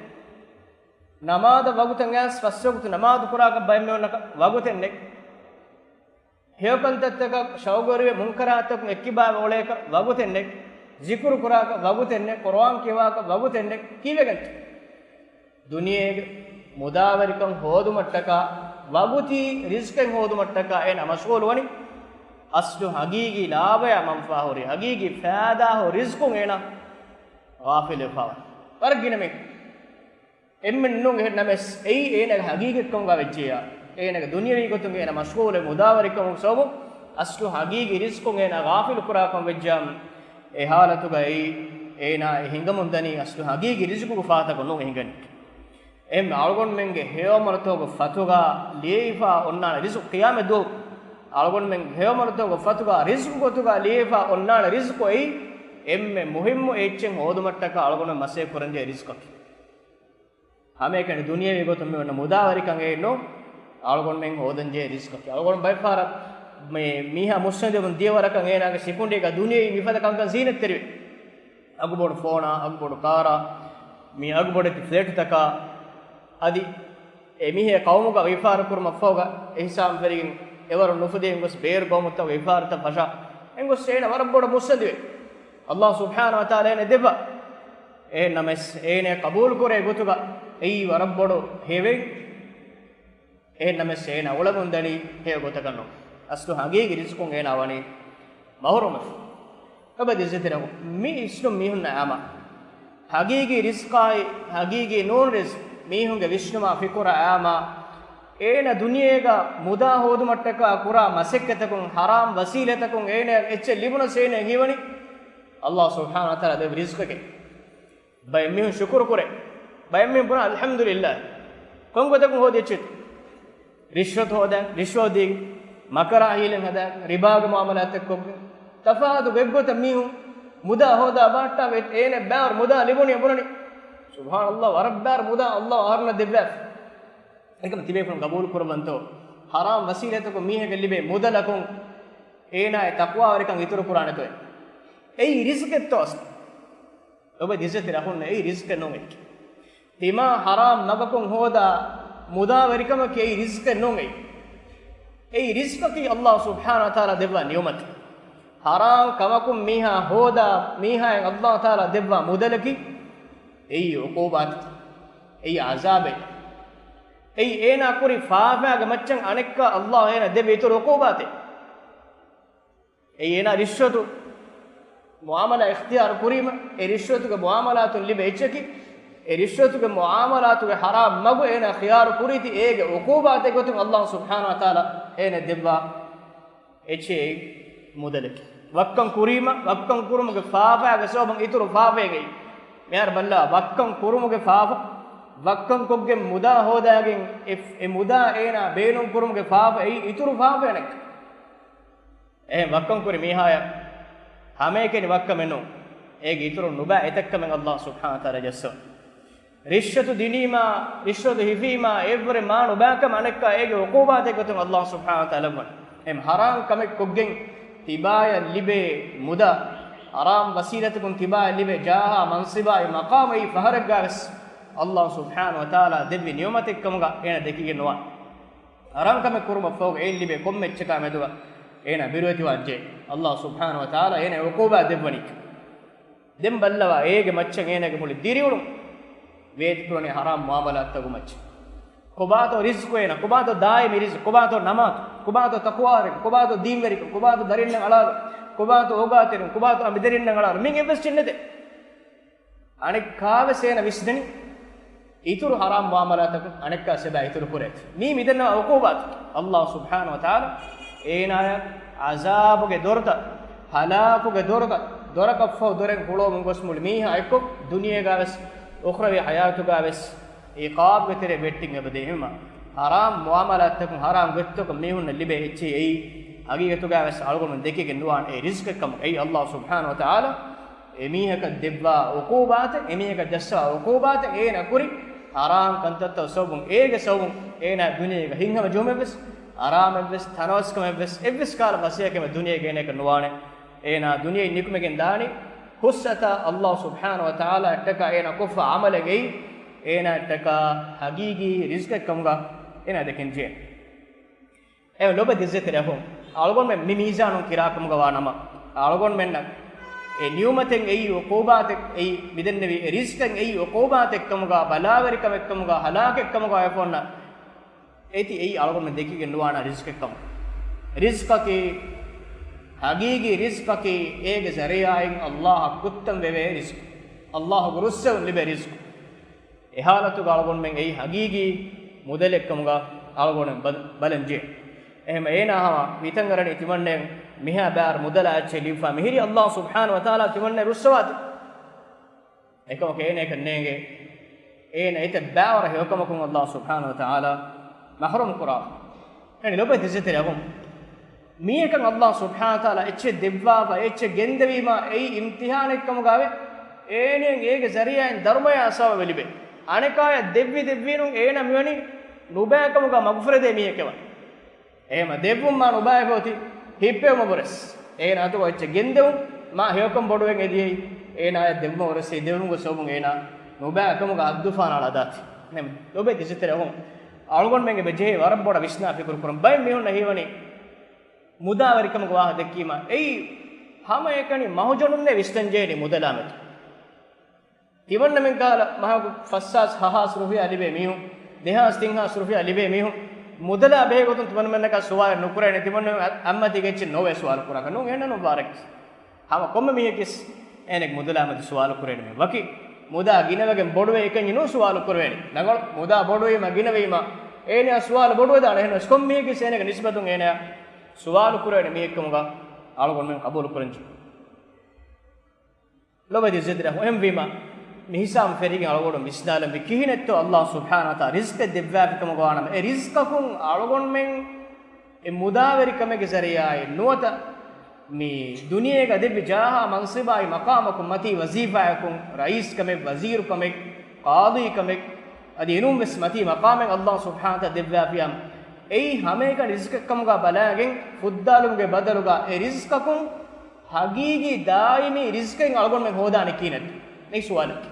ނަމާދަށް ވަގުތެއް އައިސް ފަސް ވަގުތު ނަމާދު ކުރާކަށް ބައެއް މީހުންނަކަށް ވަގުތެއް ނެތް. ހެޔޮކަންތައްތަކަށް ޝައުގުވެރިވެ، މުންކަރާތަކުން އެއްކިބާވެ އުޅޭކަށް ވަގުތެއް ނެތް. ޒިކުރު ކުރާކަށް ވަގުތެއް ނެތް. ޤުރުއާން ކިޔަވާކަށް ވަގުތެއް ނެތް. ކީއްވެގެންތަ؟ ދުނިޔޭގެ މުދާވެރިކަން ހޯދުމަށްޓަކާ، ވަގުތީ ރިޒްޤެއް ހޯދުމަށްޓަކާ އޭނާ މަޝްޣޫލު ވަނީ، އަސްލު ހަގީގީ ލާބަޔާ މަންފާހުރި، ހަގީގީ ފައިދާހުރި ރިޒްޤުން އޭނާ ޣާފިލުވެފާވަނީ. ވަރަށް ގިނަ މީހުން. އެންމެން ނޫން އެހެން ނަމަވެސް، އެއީ އޭނާގެ ހަގީގީ ކަމުގަ ވެއްޖެޔާ، އޭނާގެ ދުނިޔަވީ ގޮތުން އޭނާ މަޝްޣޫލެއް މުދާވެރިކަމުގެ ސަބަބުން އަސްލު ހަގީގީ ރިޒްޤުން އޭނާ ޣާފިލު ކުރާކަން ވެއްޖާމު، އެ ހާލަތުގައި އޭނާ އެ ހިނގަމުން ދަނީ އަސްލު ހަގީގީ ރިޒްޤުގެ ފަހަތަކުން ނޫން އެ ހިނގަނީ. އެހެން އަޅުގަނޑުމެންގެ ހެޔޮއަމަލުތަކުގެ ފަތުގަ ލިޔެފާ އޮންނާނެ ރިޒްޤު ޤިޔާމަތް ދުވަހު އަޅުގަނޑުމެންގެ ހެޔޮއަމަލުތަކުގެ ފަތުގަ ރިޒްޤު ގޮތުގަ ލިޔެފާ އޮންނާނެ ރިޒްޤު އެއީ އެންމެ މުހިއްމު އެއްޗެއް ހޯދުމަށްޓަކާ އަޅުގަނޑުމެން މަސައްކަތް ކުރަންޖެހޭ ރިޒްޤަކީ. ހަމައެކަނި ދުނިޔެވީ ގޮތުން މި އޮންނަ މުދާވެރިކަން އެއްނު، އަޅުގަނޑުމެން ހޯދަންޖެހޭ ރިޒްޤަކީ. އަޅުގަނޑު ބައެއްފަހަރަށް މި މީހާ މުއްސަނދިވަމުން ދިޔަ ވަރަކަށް އޭނާގެ ސިކުނޑީގަ ދުނިޔެވީ މިފަދަ ކަންކަން ޒީނަތްތެރިވޭ. އަގުބޮޑު ފޯނާ، އަގުބޮޑު ކާރާ، މި އަގުބޮޑެތި ފްލެޓްތަކާ، އަދި އެ މީހެއް ޤައުމުގަ ވިޔަފާރި ކުރުމަށްފަހުގަ އެހިސާބުން ފެށިގެން އެވަރު ނުފުދޭ އެނގޮސް ބޭރު ޤައުމުތައް ވިޔަފާރިތައް ފަށާ އެނގޮސް އޭނަ ވަރަށް ބޮޑަށް މުއްސަނދިވޭ. އައްލާހު ސުބްޙާނަހު ވަތަޢާލާ އޭނަ ދެއްވާ. އެހެން ނަމަވެސް އޭނަ ޤަބޫލު ކުރޭ ގޮތުގަ އެއީ ވަރަށް ބޮޑު ހެޔޮވެ. އެހެން ނަމަވެސް އޭނަ އުޅެމުން ދަނީ ހެޔޮ ގޮތަކަށް ނޫން. އަސްލު ހަގީގީ ރިޒްޤުން އޭނާ ވަނީ މަހުރޫމެފަ. އެބަ ދިއްޒަތިރަކު މި އިސްނު މީހުންނަށް އާމާ ހަގީގީ ރިޒްޤާއި ހަގީގީ ނޫން ރިޒްޤު މީހުންގެ ވިސްނުމާ ފިކުރަށް އާމާ، އޭނަ ދުނިޔޭގަ މުދާ ހޯދުމަށްޓަކާ ކުރާ މަސައްކަތަކުން، ހަރާމް ވަސީލަތަކުން އޭނަ އެއްޗެއް ލިބުނަސް އޭނަ ހީވަނީ އައްލާހު ސުބްޙާނަހު ވަތަޢާލާ ދެއްވި ރިޒްޤެކޭ. ބައެއް މީހުން ޝުކުރު ކުރޭ. ބައެއް މީހުން ބުނާ، އަލްޙަމްދުލިއްލާހް. ކޮން ގޮތަކުން ހޯދި އެއްޗެއްތަ؟ ރިޝްވަތު ހޯދާ، ރިޝްވަތު ދީ، މަކަރާ ހީލަތް ހަދާ، ރިބާގެ މުޢާމަލާތެއް ކޮށްގެން، ތަފާތު ގޮތްގޮތަށް މީހުން މުދާ ހޯދާ ބަހައްޓާ އޭނަ ބައިވަރު މުދާ ލިބުނީ ބުނަނީ. ސުބްޙާނައްލާހް، ވަރަށް ބައިވަރު މުދާ އައްލާހު އަހަރުންނަށް ދެއްވާފަ. އެކަމަ ތިބޭފުޅުން ގަބޫލު ކުރައްވަންތޯ؟ ހަރާމް ވަސީލަތަކުން މީހެއްގެ ލިބޭ މުދަލަކުން އޭނާ އެ ތަޤްވާވެރިކަން އިތުރު ކުރާނެތޯއޭ؟ އެއީ ރިޒްޤެއްތޯ އަސްލު؟ އޮބަ ދިއްޒަތި ރަހުންނަ އެއީ ރިޒްޤެއް ނޫން އެއީ. ތިމާ ހަރާމް މަގަކުން ހޯދާ މުދާވެރިކަމަކީ އެއީ ރިޒްޤެއް ނޫން އެއީ. އެއީ ރިޒްޤަކީ ﷲ ސުބްޙާނަހޫ ވަތަޢާލާ ދެއްވާ ނިޢުމަތެއް. ޙަރާމް ކަމަކުން މީހާ ހޯދާ މީހާއަށް ﷲ ތަޢާލާ ދެއްވާ މުދަލަކީ އެއީ ޢުޤޫބާތެއް. އެއީ ޢަޒާބެއް. އެއީ އޭނާ ކުރި ފާފާގެ މައްޗަށް އަނެއްކާ ﷲ އޭނާ ދެއްވި އިތުރު ޢުޤޫބާތެއް. އެއީ އޭނާ ރިޝްވަތު މުޢާމަލާ އިޚްތިޔާރު ކުރީމަ، އެ ރިޝްވަތުގެ މުޢާމަލާތުން ލިބޭ އެއްޗަކީ، އެ ރިޝްވަތުގެ މުޢާމަލާތުގެ ޙަރާމް މަގު އޭނާ ޚިޔާރު ކުރީތީ، އޭގެ ޢުޤޫބާތެއް ގޮތުން ﷲ ސުބްޙާނަހޫ ވަތަޢާލާ އޭނާ ދެއްވާ އެއްޗެއް މުދަލަކީ. ވައްކަން ކުރީމަ، ވައްކަން ކުރުމުގެ ފާފާގެ ސަބަބުން އިތުރު ފާފައެއް އެއީ. މިހާރު ބައްލަވާ، ވައްކަން ކުރުމުގެ ފާފަ، ވައްކަން ކޮށްގެން މުދާ ހޯދާގެން އެ، އެ މުދާ އޭނާ ބޭނުން ކުރުމުގެ ފާފަ އެއީ އިތުރު ފާފައެއް ނެތް. އެހެން ވައްކަން ކުރި މީހާޔަށް ހަމައެކަނި ވައްކަމެއް ނޫން. އޭގެ އިތުރުން ނުބާ އެތައް ކަމެއް ﷲ ސުބްޙާނަހޫ ވަތަޢާލާ ޖައްސަވަން. ރިޝްވަތު ދިނީމާ، ރިޝްވަތު ހިފީމާ، އެއްވުރެ މާ ނުބާކަމަށް އަނެއްކާ އޭގެ ޢުޤޫބާތެއް ގޮތުން ﷲ ސުބްޙާނަހޫ ވަތަޢާލާ ލައްވަން. އެހެން ޙަރާމް ކަމެއް ކޮށްގެން ތިބާޔަށް ލިބޭ މުދާ، ޙަރާމް ވަސީލަތަކުން ތިބާޔަށް ލިބޭ ޖާހާ މަންސިބާއި މަޤާމު އެއީ ފަހަރެއްގާވެސް ﷲ ސުބްޙާނަހޫ ވަތަޢާލާ ދެއްވި ނިޢުމަތެއް ކަމުގަ އޭނާ ދެކިގެން ނުވާނެ. ޙަރާމް ކަމެއް ކުރުމަށްފަހު އެއިން ލިބޭ ކޮންމެ އެއްޗަކާ މެދުގަ އޭނާ ބިރުވެތިވާންޖެހޭ. ﷲ ސުބްޙާނަހޫ ވަތަޢާލާ އޭނާ ޢުޤޫބާ ދެއްވަނީ. ދެން ބައްލަވާ، އޭގެ މައްޗަށް އޭނާގެ މުޅި ދިރިއުޅުން ވޭތުކުރަނީ ޙަރާމް މުޢާމަލާތްތަކުގެ މައްޗަށް. ކޮބާތޯ ރިޒްޤު އޭނާ، ކޮބާތޯ ދާއިމީ ރިޒްޤު، ކޮބާތޯ ނަމާދު، ކޮބާތޯ ތަޤްވާވެރިކަން، ކޮބާތޯ ދީންވެރިކަން، ކޮބާތޯ ދަރިންނަށް އަޅާލުން، ކޮބާތޯ އޯގާތެރިން، ކޮބާތޯ އަނބިދަރިންނަށް އަޅާލުން، މިއިން އެއްވެސް ޗިން ނެތޭ. އަނެއްކާވެސް އޭނަ ވިސްނެނީ އިތުރު ޙަރާމް މުޢާމަލާތަކުން އަނެއްކާ ސެބާ އިތުރު ކުރޭތީ. މީ މިދެންނަވާ ޢުޤޫބާތު. ﷲ ސުބްޙާނަހޫ ވަތަޢާލާ އޭނާޔަށް ޢަޒާބުގެ ދޮރުތައް، ހަލާކުގެ ދޮރުތައް، ދޮރަކަށްފަހު ދޮރެއް ހުޅުވަމުން ގޮސް މުޅި މީހާ އެއްކޮށް، ދުނިޔޭގާވެސް އުޚްރަވީ ޙަޔާތުގާވެސް ޢިޤާބުގެ ތެރެއަށް ވެއްޓިން އެބަދޭ. އެހެންވީމާ، ޙަރާމް މުޢާމަލާތަކުން، ޙަރާމް ގޮތްތަކުން މީހުންނަށް ލިބޭ އެއްޗެއް އެއީ، ޙަޤީޤަތުގާވެސް އަޅުގަނޑު ދެކިގެން ނުވާނެ އެ ރިޒްޤެއް ކަމުގައި. ﷲ ސުބްޙާނަހޫ ވަތަޢާލާ އެމީހަކަށް ދެއްވާ ޢުޤޫބާތެއް، އެމީހަކަށް ޖައްސަވާ ޢުޤޫބާތެއް އޭނަ ކުރި ޙަރާމް ކަންތައްތައް ސަބަބުން، އޭގެ ސަބަބުން އޭނާ ދުނިޔޭގަ ހިތްހަމަޖެހުމެއްވެސް، އަރާމެއްވެސް، ތަނަވަސްކަމެއްވެސް، އެއްވެސް ކަހަލަ ފަސޭހަކަމެއް ދުނިޔޭގަ އޭނައަކަށް ނުވާނެ. އޭނާ ދުނިޔެއިން ނިކުމެގެން ދާނީ ހުސްއަތާ ﷲ ސުބްޙާނަހޫ ވަތަޢާލާއަށްޓަކާ އޭނާ ކޮށްފާ ޢަމަލެއްގައި، އޭނާއަށްޓަކާ ޙަޤީޤީ ރިޒްޤެއް ކަމުގަ އޭނާ ދެކެންޖެހޭ. އެ ލޮބުވެތި ޢިއްޒަތްތެރި އަޚުން، އަޅުގަނޑުމެން މި މީޒާނުން ކިރާކަމުގަ ވާނަމަ، އަޅުގަނޑުމެންނަށް އެ ނިޢުމަތެއް އެއީ ޢުޤޫބާތެއް، އެއީ މިދެންނެވި އެ ރިޒްޤެއް އެއީ ޢުޤޫބާތެއް ކަމުގަ، ބަލާވެރިކަމެއް ކަމުގަ، ހަލާކެއް ކަމުގަ އެފޯންނަށް އޭތި އެއީ އަޅުގަނޑުމެން ދެކިގެން ނުވާނަ ރިޒްޤެއް ކަމުގަ. ރިޒްޤަކީ، ޙަޤީޤީ ރިޒްޤަކީ އޭގެ ޒަރީޢާއިން ﷲ އަށް ކުއްތަން ވެވޭ ރިޒްޤު. ﷲ ގެ ރުއްސެވުން ލިބޭ ރިޒްޤު. އެ ޙާލަތުގަ އަޅުގަނޑުމެން އެއީ ޙަޤީޤީ މުދަލެއްކަމުގަ އަޅުގަނޑުމެން ބަ-، ބަލަން ޖެހޭ. އެހެން އޭނާ ހަމަ މިތަން އަރަނީ ތިމަންނައަށް މިހާ ބާރު މުދަލާ އެއްޗެއް ލިބިފަ މިހިރީ ﷲ ސުބްޙާނަހޫ ވަތަޢާލާ ތިމަންނަ ރުއްސަވާތީ. އެކަމަކު އޭނައަކަށް ނޭނގޭ އޭނަ އެތައް ބާވަރަށް ހެޔޮކަމަކުން ﷲ ސުބްޙާނަހޫ ވަތަޢާލާ މަޙްރޫމް ކުރާ. އެން ލޮބެ ތިޒެތެރެ އަގުން. މީހަކަށް ﷲ ސުބްޙާނަހޫ ވަތަޢާލާ އެއްޗެއް ދެއްވާފަ، އެއްޗެއް ގެންދެވީމާ، އެއީ އިމްތިޙާނެއްކަމުގައިވެ، އޭނައަށް އޭގެ ޒަރީޢާއިން ދަރުމަޔާ ސަބަބެއް ލިބޭ. އަނެކާޔަށް ދެއްވި ދެއްވީނުން އޭނަ މިވަނީ ނުބައިކަމުގަ މަގުފުރެދޭ މީހެކެވެ. އެހެމަ ދެއްވުން މާ ނުބައިކަމަކީ ހިއްޕެވުމަށްވުރެސް. އޭނާ އަތުގަ އެއްޗެއް ގެންދެވުން މާ ހެޔޮކަން ބޮޑުވެގެން އެދިޔައީ. އޭނާޔަށް ދެއްވުމަށްވުރެސް އެ ދެއްވުމުގެ ސަބަބުން އޭނާ ނުބައިކަމުގަ ހައްދުފަހަނަ އަޅާދާތީ. ނަމަ ލޮބެ ތިޒެތެރެ އަގުން. އަޅުގަނޑުމެން އެބަ ޖެހޭ ވަރަށް ބޮޑަށް ވިސްނާ ފިކުރު ކުރަން. ބައެއް މީހުންނަށް ހީވަނީ މުދާވެރިކަމުގެ ވާހަކަ ދެއްކީމަ އެއީ ހަމައެކަނި މަހުޖަނުންނޭ ވިސްނަންޖެހޭނީ މުދަލާމެދު. ތިމަންނަމެން ކަހަލަ މަހަކު ފަސްހާސް ހަހާސް ރުފިޔާ ލިބޭ މީހުން، ދެހާސް ތިންހާސް ރުފިޔާ ލިބޭ މީހުން، މުދަލާ ބެހޭ ގޮތުން ތިމަންނަމެންނަކަށް ސުވާލެއް ނުކުރޭނެ. ތިމަންނަމެން އަ-، އަތްމަތީގަ އެއްޗެއް ނޯވޭ ސުވާލު ކުރާކަށް. ނޫން، އެހެންނޫން ވާރެކި. ހަމަ ކޮންމެ މީހަކީސް އޭނަގެ މުދަލާމެދު ސުވާލު ކުރޭނެ މީ. ވަކި މުދާ ގިނަވެގެން ބޮޑުވޭ އެކަންޏެއް ނޫން ސުވާލު ކުރެވޭނެ. ރަނގަޅު މުދާ ބޮޑުވީމަ ގިނަވީމަ އޭނަޔާ ސުވާލު ބޮޑުވެދާނެ. އެހެންނަމަވެސް ކޮންމެ މީހަކީސް އޭނަގެ ނިސްބަތުން އޭނަޔާ ސުވާލު ކުރެވޭނެ މީހެއްކަމުގަ އަޅުގަނޑުމެން ޤަބޫލު ކުރަންޖެހޭ. ލޮބެތި ޒިދްރަ ހުއެންވީމަ، މި ހިސާބުން ފެށިގެން އަޅުގަނޑު ވިސްނާލަންވީ ކިހިނެއްތޯ ﷲ ސުބްޙާނަހޫ ވަތަޢާލާ ރިޒްޤެއް ދެއްވާފިކަމުގަ ވާނަމަ، އެ ރިޒްޤަކުން އަޅުގަނޑުމެން އެ މުދާވެރިކަމެއްގެ ޒަރީޢާއިން ނުވަތަ މި ދުނިޔޭގަ ދެއްވި ޖާހާ މަންސިބާއި މަޤާމަކުން މަތީ ވަޒީފާއަކުން، ރައީސްކަމެއް، ވަޒީރުކަމެއް، ޤާޟީކަމެއް، އަދި އެނޫންވެސް މަތީ މަޤާމެއް ﷲ ސުބްޙާނަހޫ ވަތަޢާލާ ދެއްވާފިއްޔާ، އެއީ ހަމައެކަނި ރިޒްޤެއްކަމުގަ ބަލާގެން ފުއްދާލުމުގެ ބަދަލުގަ އެ ރިޒްޤަކުން ހަގީގީ ދާއިމީ ރިޒްޤެއް އަޅުގަނޑުމެން ހޯދާނީ ކިހިނެއްތޯ؟ އެއީ ސުވާލަކީ.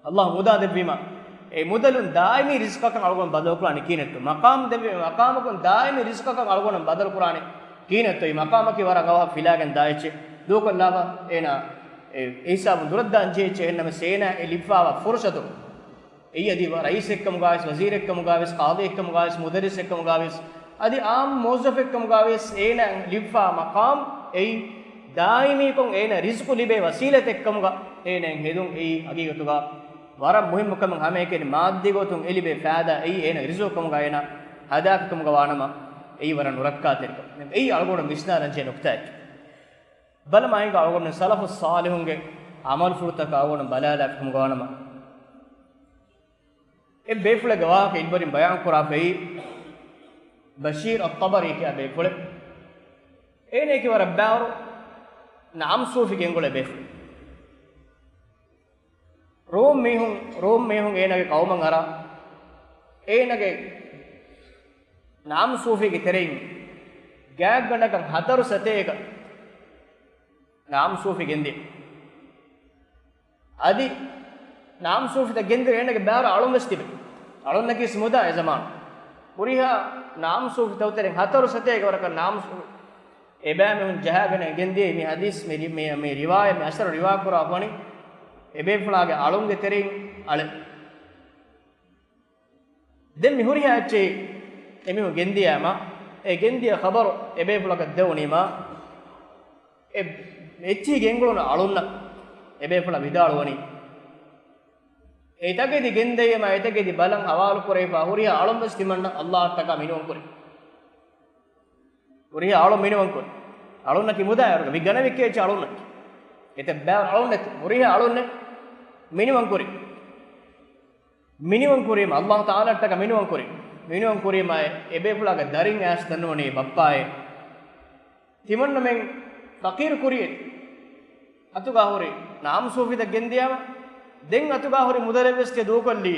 ﷲ މުދާ ދެއްވީމަ، އެ މުދަލުން ދާއިމީ ރިޒްޤަކަށް އަޅުގަނޑު ބަދަލުކުރާނީ ކިހިނެއްތޯ؟ މަޤާމް ދެއްވި މަޤާމަކުން ދާއިމީ ރިޒްޤަކަށް އަޅުގަނޑު ބަދަލުކުރާނީ ކިހިނެއްތޯ؟ އެ މަޤާމަކީ ވަރަށް އަވަހަށް ފިލާގެން ދާ އެއްޗެއް. ދޫކޮށްލާފަ އޭނާ އެ ހިސާބުން ދުރަށްދާން ޖެހޭ އެއްޗެއް. އެހެންނަމަވެސް އޭނާ އެ ލިބިފާވާ ފުރުޞަތު އެއީ އަދި ރައީސެއްކަމުގަވެސް، ވަޒީރެއްކަމުގަވެސް، ޤާޟީއެއްކަމުގަވެސް، މުދައްރިސެއްކަމުގަވެސް، އަދި އާއްމު މުވައްޒަފެއްކަމުގަވެސް އޭނާ ލިބިފާ މަޤާމް އެއީ ދާއިމީކޮށް އޭނާ ރިޒްޤު ލިބޭ ވަސީލަތެއްކަމުގަ އޭނާ ހެދުން އެއީ ހަގީގަތުގަ ވަރަށް މުހިއްމުކަމެއް. ހަމައެކަނި މާއްދީ ގޮތުން އެ ލިބޭ ފައިދާ އެއީ އޭނާ ރިޒުގުކަމުގަ އޭނާ ހަދާފިކަމުގަ ވާނަމަ، އެއީ ވަރަށް ނުރައްކާތެރިކަމެއް. އެއީ އަޅުގަނޑު ވިސްނާލަންޖެހޭ ނުކުތާއެއް. ބަލަމާ އިނގޭ އަޅުގަނޑު ސަލަފު ޞާލިޙުންގެ ޢަމަލުފުޅުތަކަށް އަޅުގަނޑު ބަލާލާފިކަމުގަ ވާނަމަ، އެ ބޭފުޅެއްގެ ވާހަކަ އިންވެރިން ބަޔާންކުރާފައި، ބަޝީރް އައްޠަބަރީ ކިޔާ ބޭފުޅެއް. އޭނައަކީ ވަރަށް ބައިވަރު ނަޢަމް ޞޫފީ ގެންގުޅޭ ބޭފުޅެއް. ރޫމް މީހުން، ރޫމް މީހުން އޭނާގެ ޤައުމަށް އަރާ، އޭނާގެ ނަޢަމް ޞޫފީގެ ތެރެއިން ގާތްގަނޑަކަށް ހަތަރު ސަތޭކަ ނަޢަމް ޞޫފީ ގެންދިޔަ. އަދި ނަޢަމް ޞޫފީތައް ގެންދިޔަ އޭނާގެ ބައިވަރު އަޅުން ވެސް ތިބެ. އަޅުންނަކީ ވެސް މުދާ އެ ޒަމާނު. ހުރިހާ ނަޢަމް ޞޫފީތައް ތެރެއިން ހަތަރު ސަތޭކަ ވަރަކަށް ނަޢަމް ޞޫފީ އެބައިމީހުން ޖަހާގެން ގެންދިޔަ މި ޙަދީޘް މި ރި-، މި، މި ރިވާޔަތް މި އަސަރު ރިވާ ކުރާ ފަނި އެބޭފުޅާގެ އަޅުންގެ ތެރެއިން އަޅެ. ދެން މި ހުރިހާ އެއްޗެއް އެމީހުން ގެންދިޔައިމަ، އެ ގެންދިޔަ ޚަބަރު އެބޭފުޅަކަށް ދެވުނީމަ، އެ އެއްޗިހި ގެންގުޅުނު އަޅުންނަށް އެބޭފުޅާ ވިދާޅުވަނީ، އެތަކެތި ގެންދެވީމަ، އެތަކެތި ބަލަން ހަވާލު ކުރެވިފަ ހުރިހާ އަޅުން ވެސް ތިމަންނަ ﷲ އަށްޓަކާ މިނިވަން ކުރި. ހުރިހާ އަޅުން މިނިވަން ކުރި. އަޅުންނަކީ މުދާ އޭރުގަ މި ގަނެވި ކޭޗި އަޅުންނަކީ. އެތައް ބައިވަރު އަޅުންނެއް ހުރިހާ އަޅުންނެއް މިނިވަން ކުރި. މިނިވަން ކުރީމަ، ﷲ ތަޢާލާއަށްޓަކާ މިނިވަން ކުރި. މިނިވަން ކުރީމަ އެބޭފުޅާގެ ދަރިން އައިސް ދަންނަވަނީ ބައްޕާއޭ. ތިމަންނަމެން ފަޤީރު ކުރިއެއް. އަތުގާ ހުރި ނަޢަމް ޞޫފީތައް ގެންދިޔާމަ، ދެން އަތުގާ ހުރި މުދަލެއް ވެސް ތިޔަ ދޫކޮށްލީ.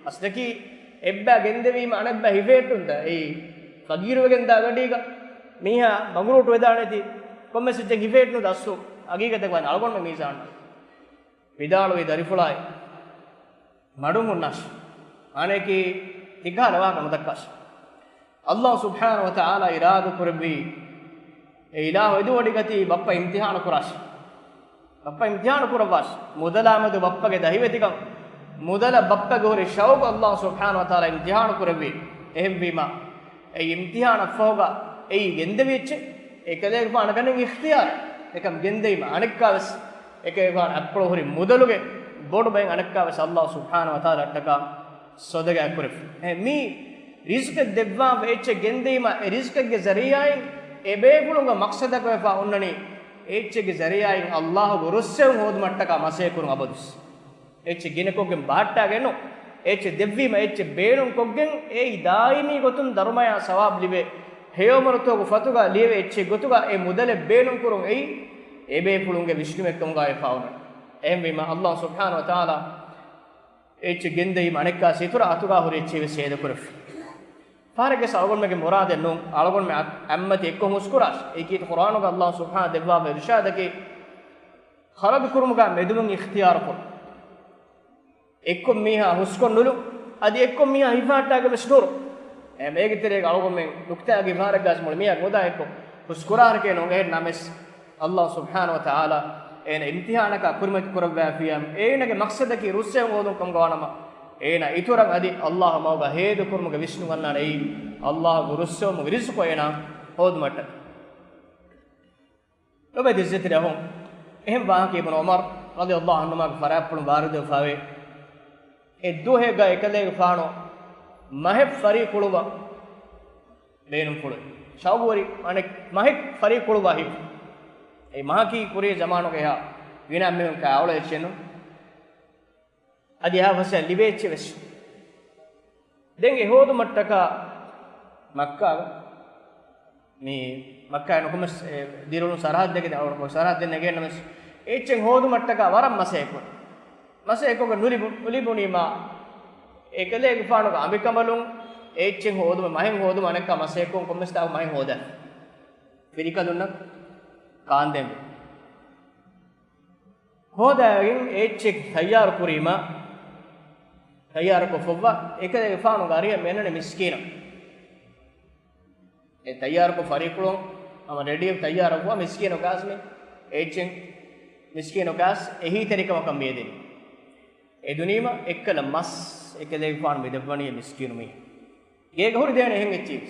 އަސްލަކީ އެއްބައި ގެންދެވީމަ އަނެއްބައި ހިފޭއްނުންތަ؟ އެއީ ފަޤީރުވެގެން ދާ ގަޑީގަ މީހާ ބަނގުރޫޓު ވެދާނެތީ ކޮންމެސް އެއްޗެއް ހިފޭއްނު ދައްސު އަގީގަތަކަށް ވާނެ އަޅުގަނޑުމެން މީޒާން. ވިދާޅުވީ ދަރިފުޅާއި މަޑުން ހުންނާށި. އަނެކީ ތިކަހަލަ ވާހަކަ ނުދައްކާށި. ﷲ ސުބްޙާނަހޫ ވަތަޢާލާ އިރާދަ ކުރެއްވީ، އެ އިލާހު އެދިވޮޑިގަތީ ބައްޕަ އިމްތިޙާނު ކުރާށި. ބައްޕަ އިމްތިޙާނު ކުރައްވާށި. މުދަލާމެދު ބައްޕަގެ ދަހިވެތިކަން، މުދަލަށް ބައްޕަގެ ހުރި ޝައުޤު ﷲ ސުބްޙާނަހޫ ވަތަޢާލާ އިމްތިޙާނު ކުރެއްވީ. އެހެންވީމަ، އެ އިމްތިޙާނަށް ފަހުގަ އެއީ ގެންދެވި އެއްޗެއް. އެކަލޭގެފާނަށް ގަނެން އިޚްތިޔާރެއް. އެކަމް ގެންދެވީމަ އަނެއްކާވެސް، އެކަލޭގެފާނަށް އަތްޕުޅު ހުރި މުދަލުގެ ބޮޑު ބައެއް އަނެއްކާވެސް ﷲ ސުބްޙާނަހޫ ވަތަޢާލާ އަށްޓަކާ ޞަދަޤާތް ކުރެއްވި. އެ މީ ރިޒްޤެއް ދެއްވާފަ އެއްޗެއް ގެންދީމަ، އެ ރިޒްޤެއްގެ ޒަރީޢާއިން އެބޭފުޅުންގެ މަޤްޞަދަކަށް ވެފަ އޮންނަނީ، އެއްޗެއްގެ ޒަރީޢާއިން ﷲގެ ރުއްސެވުން ހޯދުމަށްޓަކާ މަސައްކަތް ކުރުން އަބަދުވެސް. އެއްޗެއް ގިނަކޮށްގެން ބަހައްޓާގެން ނޫން. އެއްޗެއް ދެއްވީމަ އެއްޗެއް ބޭނުންކޮށްގެން އެއީ ދާއިމީ ގޮތުން ދަރުމަޔާ ސަވާބު ލިބޭ ހެޔޮއަމަރުތަކުގެ ފަތުގަ ލިޔެވޭ އެއްޗެއް ގޮތުގަ އެ މުދަލެއް ބޭނުންކުރުން އެއީ އެބޭފުޅުންގެ ވިސްނުމެއްކަމުގަ ވެފަ އޮންނަނީ. އެހެންވީމަ ﷲ ސުބްޙާނަހޫ ވަތަޢާލާ އެއްޗެއް ގެންދެވީމަ އަނެއްކާ ސިތުރަ އަތުގަ ހުރި އެއްޗެއް ވެސް ހޭދަކުރެއްވި. ފަހަރެއްގެ އަޅުގަނޑުމެންގެ މުރާދެއް ނޫން، އަޅުގަނޑުމެން އަތް އަތްމަތި އެއްކޮށް ހުސްކުރާށި. އެއީ ކީރިތި ޤުރްއާނުގަ ﷲ ސުބްޙާނަހޫ ދެއްވާފައި އިރުޝާދަކީ، ޚަރަދު ކުރުމުގަ މެދުމުން އިޚްތިޔާރު ކުރުން. އެއްކޮށް މީހާ ހުސްކޮށް ނުލުން، އަދި އެއްކޮށް މީހާ ހިފަހައްޓާގެން ވެސް ނުރުން. އެ މޭގެ ތެރޭގަ އަޅުގަނޑުމެން ނުކްތާގެ ފަހަރެއްގަސް މުޅި މީހާ މުދާ އެއްކޮށް ހުސްކުރާހަރަކޭ ނޯން. އެހެން ނަމަވެސް، ﷲ ސުބްޙާނަހޫ ވަތަޢާލާ އޭނަ އިމްތިޙާނަކާ ކުރިމަތި ކުރައްވާފިޔާ، އޭނަގެ މަޤްޞަދަކީ ރުއްސެވުން ހޯދުން ކަމުގަ ވާނަމަ، އޭނަ އިތުރަށް އަދި ﷲ މަގުގަ ހޭދަކުރުމުގެ ވިސްނުން އަންނާނެ އެއީ، ﷲގެ ރުއްސެވުމުގެ ރިޒުޤު އޭނާ ހޯދުމަށްޓަކައި. ލޮބުވެތި އިއްޒަތްތެރި އަޚުން، އެހެން ވާހަކަ އިބްނު ޢުމަރު ރަޟިޔަﷲ ޢަންހުމާގެ ފަރާތްޕުޅުން ވާރިދުވެފައިވޭ. އެއްދުވަހެއްގަ އެކަލޭގެފާނު މަހެއް ފަރީ ކުޅުވަން ބޭނުންފުޅުވި. ޝައުޤުވެރި އަނެއް މަހެއް ފަރީ ކުޅުވާ ހިތް. އެ މަހަކީ ކުރީ ޒަމާނުގަ އެހާ ގިނަ އެންމެހުން ކާ އަޅު އެއްޗެއް ނޫން. އަދި އެހާ ފަސޭހަ ލިބޭ އެއްޗެއް ވެސް. ދެން އެ ހޯދުމަށްޓަކާ މައްކާގަ، މި މައްކާ ނުކުމެސް ދިރުނު ސަރަހައްދެއްގެ އަޅުގަނޑު ސަރަހައްދެއް ނެގޭނަމަސް، އެއްޗެއް ހޯދުމަށްޓަކާ ވަރަށް މަސައްކަތް ކުރި. މަސައްކަތް ކޮށްގެން ނުލިބު-، ނުލިބުނީމާ، އެކަލޭގެފާނުގެ އަނބިކަނބަލުން އެ އެއްޗެއް ހޯދުމަށް މަހެއް ހޯދުމަށް އަނެއްކާ މަސައްކަތް ކޮށް ކޮންމެސް ތާކު މަހެއް ހޯދާ. ފިރިކަލުންނަށް ކާންދޭން ވެ. ހޯދާގެން އެއްޗެއް ތައްޔާރު ކުރީމަ، ތައްޔާރުކޮށްފައްވާ އެކަލޭގެފާނުގެ އަރިހަށް މި އަންނަނީ މިސްކީނު. އެ ތައްޔާރުކޮށް ފަރިކުޅުން ހަމަ ރެޑީ ތައްޔާރުކޮށްފަ މިސްކީނު ކާސް މި އެއްޗެއް މިސްކީނު ކާސް އެހީތެރިކަމަކަށް މިއެދެނީ. އެދުނީމަ އެއްކަލަ މަސް އެކަލޭގެފާނު މި ދެއްވަނީ މިސްކީނު މީހަށް. ގޭގަ ހުރި ދޭނެ އެހެން އެއްޗެއް.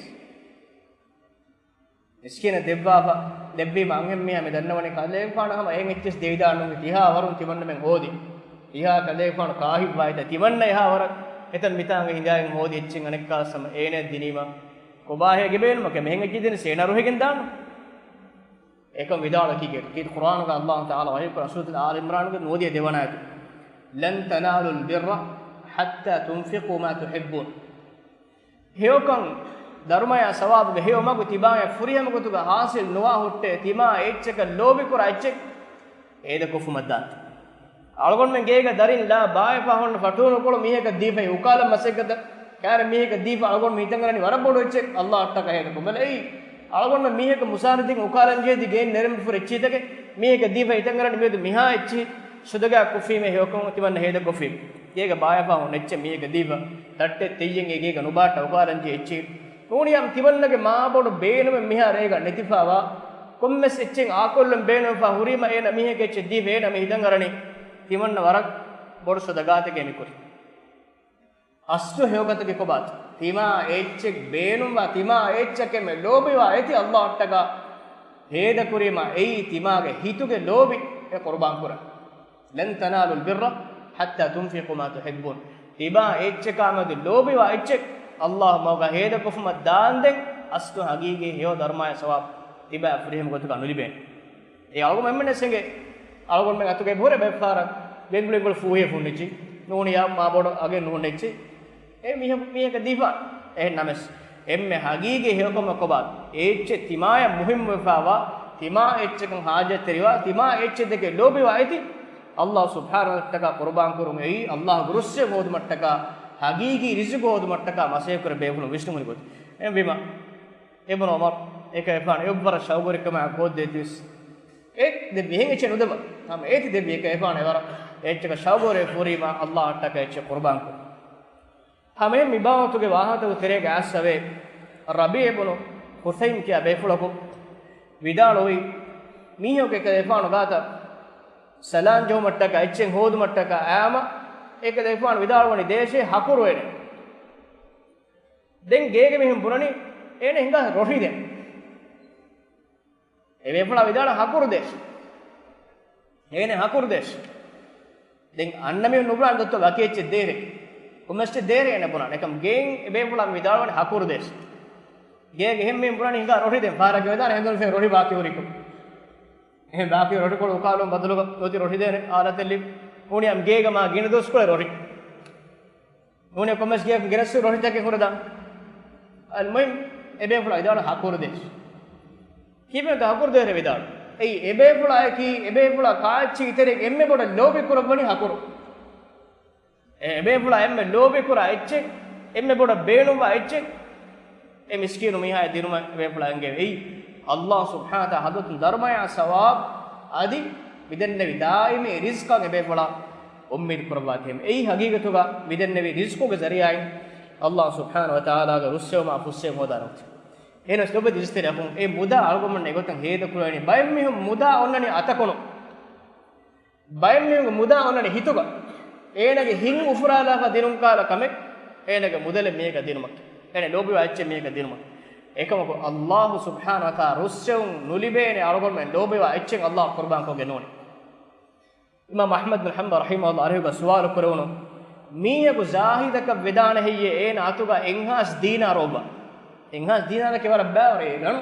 މިސްކީނަށް ދެއްވާފަ، ދެއްވީމަ އަންހެންމީހާ މި ދަންނަވަނީ ކަލޭގެފާނު ހަމަ އެހެން އެއްޗެއް ދެވިދާނު ތިހާ ވަރުން ތިމަންނަމެން ހޯދި. ތިހާ ކަލޭގެފާނު ކާހިއްވާ އެތަ ތިމަންނަ އެހާ ވަރަށް އެތަން މިތާނގަ ހިނގާގެން ހޯދި އެއްޗެއް އަނެއްކާސް ހަމަ އޭނަ ދިނީމަ ކޮބާހޭ ގެބޭނުމަކަށް މިހެން އެއްޗެއް ދެނީސް އޭނަ ރުހިގެން ދާނު. އެކަމް ވިދާޅު ކީގެ ކީ ޤުރްއާނުގަ ﷲ ތަޢާލާ ވަޙީކުރާ ސޫރަތުލް އާލި ޢިމްރާންގެ ނުވަދިހަ ދެވަނަ އާޔަތު، "لن تنالوا البر حتى تنفقوا ما تحبون." ހެޔޮކަން ދަރުމަޔާ ސަވާބުގެ ހެޔޮ މަގު ތިބާޔަށް ފުރިހަމަ ގޮތުގަ ހާސިލް ނުވާ ހުއްޓޭ، ތިމާ އެއްޗަކަށް ލޯބިކުރާ އެއްޗެއް ހޭދަކޮށްފުމަށްދާން. އަޅުގަނޑުމެން ގޭގަ ދަރިން ލާ ބާއެފާ ހުންނަ ފަޓޫނުކޮޅު މީހަކަށް ދީފައި އުކާލަން މަސައްކަތަށް ކާރެ މީހަކަށް ދީފަ އަޅުގަނޑު ހިތަށް އަރަނީ ވަރަށް ބޮޑު އެއްޗެއް ﷲ އަށްޓަކާ ހޭދަކޮށް. ބަލަ އެއީ އަޅުގަނޑު މީހަކަށް މުސާރަ ދިން އުކާލަން ޖެހޭ ދި ގެއިން ނެރެން ފުރެއްޗީތަކެއް މީހަކަށް ދީފަ ހިތަށް އަރަނީ މިއަދު މިހާ އެއްޗިހި ސުދަގާ ކޮށްފީމޭ ހެޔޮކަމުން ތިމަންނަ ހޭދަކޮށްފީ. ގޭގަ ބާއެފާ ހުންނަ އެއްޗެއް މީހަކަށް ދީފަ ތައްޓެއް ތެއްޔެން އެ ގޭގަ ނުބާއްޓާ އުކާލަން ޖެހޭ އެއްޗިހި. ނޫނީ އަމް ތިމަންނަގެ މާބޮޑު ބޭނުމެއް މިހާރު އޭގަ ނެތިފާވާ، ކޮންމެސް އެއްޗެއް އާކޮށްލަން ބޭނުންފާ ހުރީމަ އޭނަ މީހެއްގެ އެއްޗެއް ދީފަ އޭނަ މި ހިތަށް އަރަނީ ތިމަންނަ ވަރަށް ބޮޑު ސުދަގާތަކެއް މިކުރީ. އަސްލު ހެޔޮކަތަކީ ކޮބާތަ؟ ތިމާ އެއްޗެއް ބޭނުންވާ، ތިމާ އެއްޗަކަށް އެންމެ ލޯބިވާ އެތި ﷲ އަށްޓަކާ ހޭދަކުރީމަ އެއީ ތިމާގެ ހިތުގެ ލޯބި އެ ޤުރުބާން ކުރަން. لن تنالوا البر حتى تنفقوا ما تحبون. ތިބާ އެއްޗަކާމެދު ލޯބިވާ އެއްޗެއް ﷲ މަގަށް ހޭދަކޮށްފުމަށް ދާންދެން އަސްލު ހަގީގީ ހެޔޮ ދަރުމަޔާ ސަވާބު ތިބާ ފުރިހަމަ ގޮތުގަ ނުލިބޭނެ. އެ އަޅުގަނޑު އެންމެންނަށް އެނގޭ. އަޅުގަނޑުމެން އަތުގައި ހުރެ ބައެއްފަހަރަށް ގެންގުޅިގެން ފޫހިއެއް ފުންނިއްޖި. ނޫނިޔާ މާބޮޑު އަގެއް ނުހުންނެއްޖި. އެ މީހަކު މީހަކަށް ދީފާނެ. އެހެން ނަމަސް އެންމެ ހަގީގީ ހެޔޮކަމަކަށް ކޮބާ؟ އެ އެއްޗެއް ތިމާޔަށް މުހިއްމުވެފާވާ، ތިމާ އެއްޗަކަށް ހާޖަތްތެރިވާ، ތިމާ އެއްޗެއް ދެކެ ލޯބިވާ އެތި ﷲ ސުބްޙާނަހޫ ވަތަޢާލާ ޤުރުބާން ކުރުން އެއީ ﷲ ގެ ރުއްސެވުން ހޯދުމަށްޓަކާ، ހަގީގީ ރިޒުގު ހޯދުމަށްޓަކާ މަސައްކަތް ކުރެ ބޭފުޅުން ވިސްނުމުން ގޮތް. އެހެންވީމަ، އިބްނު ޢުމަރު އެކަ އެފާން އެއްވަރަށް ޝައުގުވެރިކަމާ ކޯއްދޭތީވެސް އެ ދެ މިހެން އެއްޗެއް ނުދެއްވަ. ހަމަ އޭތި ދެއްވި އެކަ އެފާން އެވަރަށް އެއްޗަކަށް ޝައުގުވެރި ފުރީމާ ﷲ އަށްޓަކަ އެއްޗެއް ޤުރުބާން ކުރު. ހަމައެހެން މި ބާވަތުގެ ވާހަކަތަކު ތެރޭގަ އައްސަވޭ ރަބީޢު ބުނު ޚުޘައިމް ކިޔާ ބޭފުޅަކު ވިދާޅުވި މީހަކު އެކަ އެފާނު ގާތަށް ސަލާން ޖެހުމަށްޓަކާ އެއްޗެއް ހޯދުމަށްޓަކާ އައިމަ އެކަ އެފާނު ވިދާޅުވަނީ ދޭށޭ ހަކުރު އޭނެ. ދެން ގޭގެ މީހުން ބުނަނީ އޭނަ ހިނގާ ރޮށި ދޭން. އެ ބޭފުޅާ ވިދާޅު ހަކުރު ދޭށޭ. އޭނަ ހަކުރު ދޭށޭ. ދެން އަންނަ މީހުން ނުބުނާނެ ދޮއްތޯ ވަކި އެއްޗެއް ދޭށޭ. ކޮންމެސް އެއްޗެއް ދޭށޭ އޭނަ ބުނާނެ. އެކަމް ގޭން އެ ބޭފުޅާ ވިދާޅުވަނީ ހަކުރު ދޭށޭ. ގޭގެ އެހެން މީހުން ބުނަނީ ހިނގާ ރޮށި ދޭން. ފަހަރަކަށް ވެދާނެ ހެނދުނު ފެން ރޮށި ބާކީ ހުރިކޮށް. އެހެން ބާކީ ރޮށިކޮޅު އުކާލުން ބަދަލުގަ ނުވަތަ ރޮށި ދޭނެ އާލަތެއް ލިބި. ނޫނީ އަމް ގޭގަ މާ ގިނަ ދުވަސްކޮޅެއް ރޮށި. ނޫނީ ކޮންމެސް ގެޔަކު ގެނެސް ރޮށިތަކެއް ހުރެދާން. އަލްމުހިމް، އެ ބޭފުޅާ ވިދާޅު ހަކުރު ދޭށޭ. ކީއްވެ ހަކުރު ދޭށޭ ވިދާޅު؟ އެއީ އެ ބޭފުޅާއަކީ، އެ ބޭފުޅާ ކާއެއްޗިހި ތެރޭގަ އެންމެ ބޮޑަށް ލޯބި ކުރައްވަނީ ހަކުރު. އެ، އެ ބޭފުޅާ އެންމެ ލޯބި ކުރާ އެއްޗެއް، އެންމެ ބޮޑަށް ބޭނުންވާ އެއްޗެއް، އެ މިސްކީނު މީހާޔަށް ދިނުމަށް އެ ބޭފުޅާ އެންގެވޭ. އެއީ، ﷲ ސުބްޙާނަހޫ ވަތަޢާލާ ޙަޟްރަތުން ދަރުމަޔާ ސަވާބު އަދި މިދެންނެވި ދާއިމީ ރިޒްޤަށް އެ ބޭފުޅާ އުއްމީދު ކުރައްވާތީ. އެއީ ހަގީގަތުގަ މިދެންނެވި ރިޒްޤުގެ ޒަރީޢާއިން ﷲ ސުބްޙާނަހޫ ވަތަޢާލާގެ ރުއްސެވުމާ ފުއްސެވުން ހޯދާނެ ގޮތެއް. އެހެނަސް ލޮބުވެތި އިސްތެރި އަޚުން، އެ މުދާ އަޅުގަނޑުމެން އެގޮތަށް ހޭދަކުރެވެނީ. ބައެއް މީހުން މުދާ އޮންނަނީ އަތަކުނު. ބައެއް މީހުންގެ މުދާ އޮންނަނީ ހިތުގަ. އޭނަގެ ހިތް އުފުރާލާފަ ދިނުން ކާލަ ކަމެއް، އޭނަގެ މުދަލެއް މީހަކަށް ދިނުމަކީ. އޭނަ ލޯބިވާ އެއްޗެއް މީހަކަށް ދިނުމަކީ. އެކަމަކު، ﷲ ސުބްޙާނަހޫ ވަތަޢާލާ ރުއްސެވުން ނުލިބޭނެ އަޅުގަނޑުމެން ލޯބިވާ އެއްޗެއް ﷲ ޤުރުބާންކޮށްގެން ނޫނޭ. އިމާމް އަޙްމަދު ބިން ޙަންބަލް ރަޙިމަހުﷲ އަރިހުގަ ސުވާލު ކުރެވުނު، މީހަކު ޒާހިދަކަށް ވެދާނެ ހެއްޔޭ އޭނަ އަތުގަ އެއްހާސް ދީނާރު އޮއްވާ؟ އެއްހާސް ދީނާރަކީ ވަރަށް ބައިވަރު އެ ގަނޑު.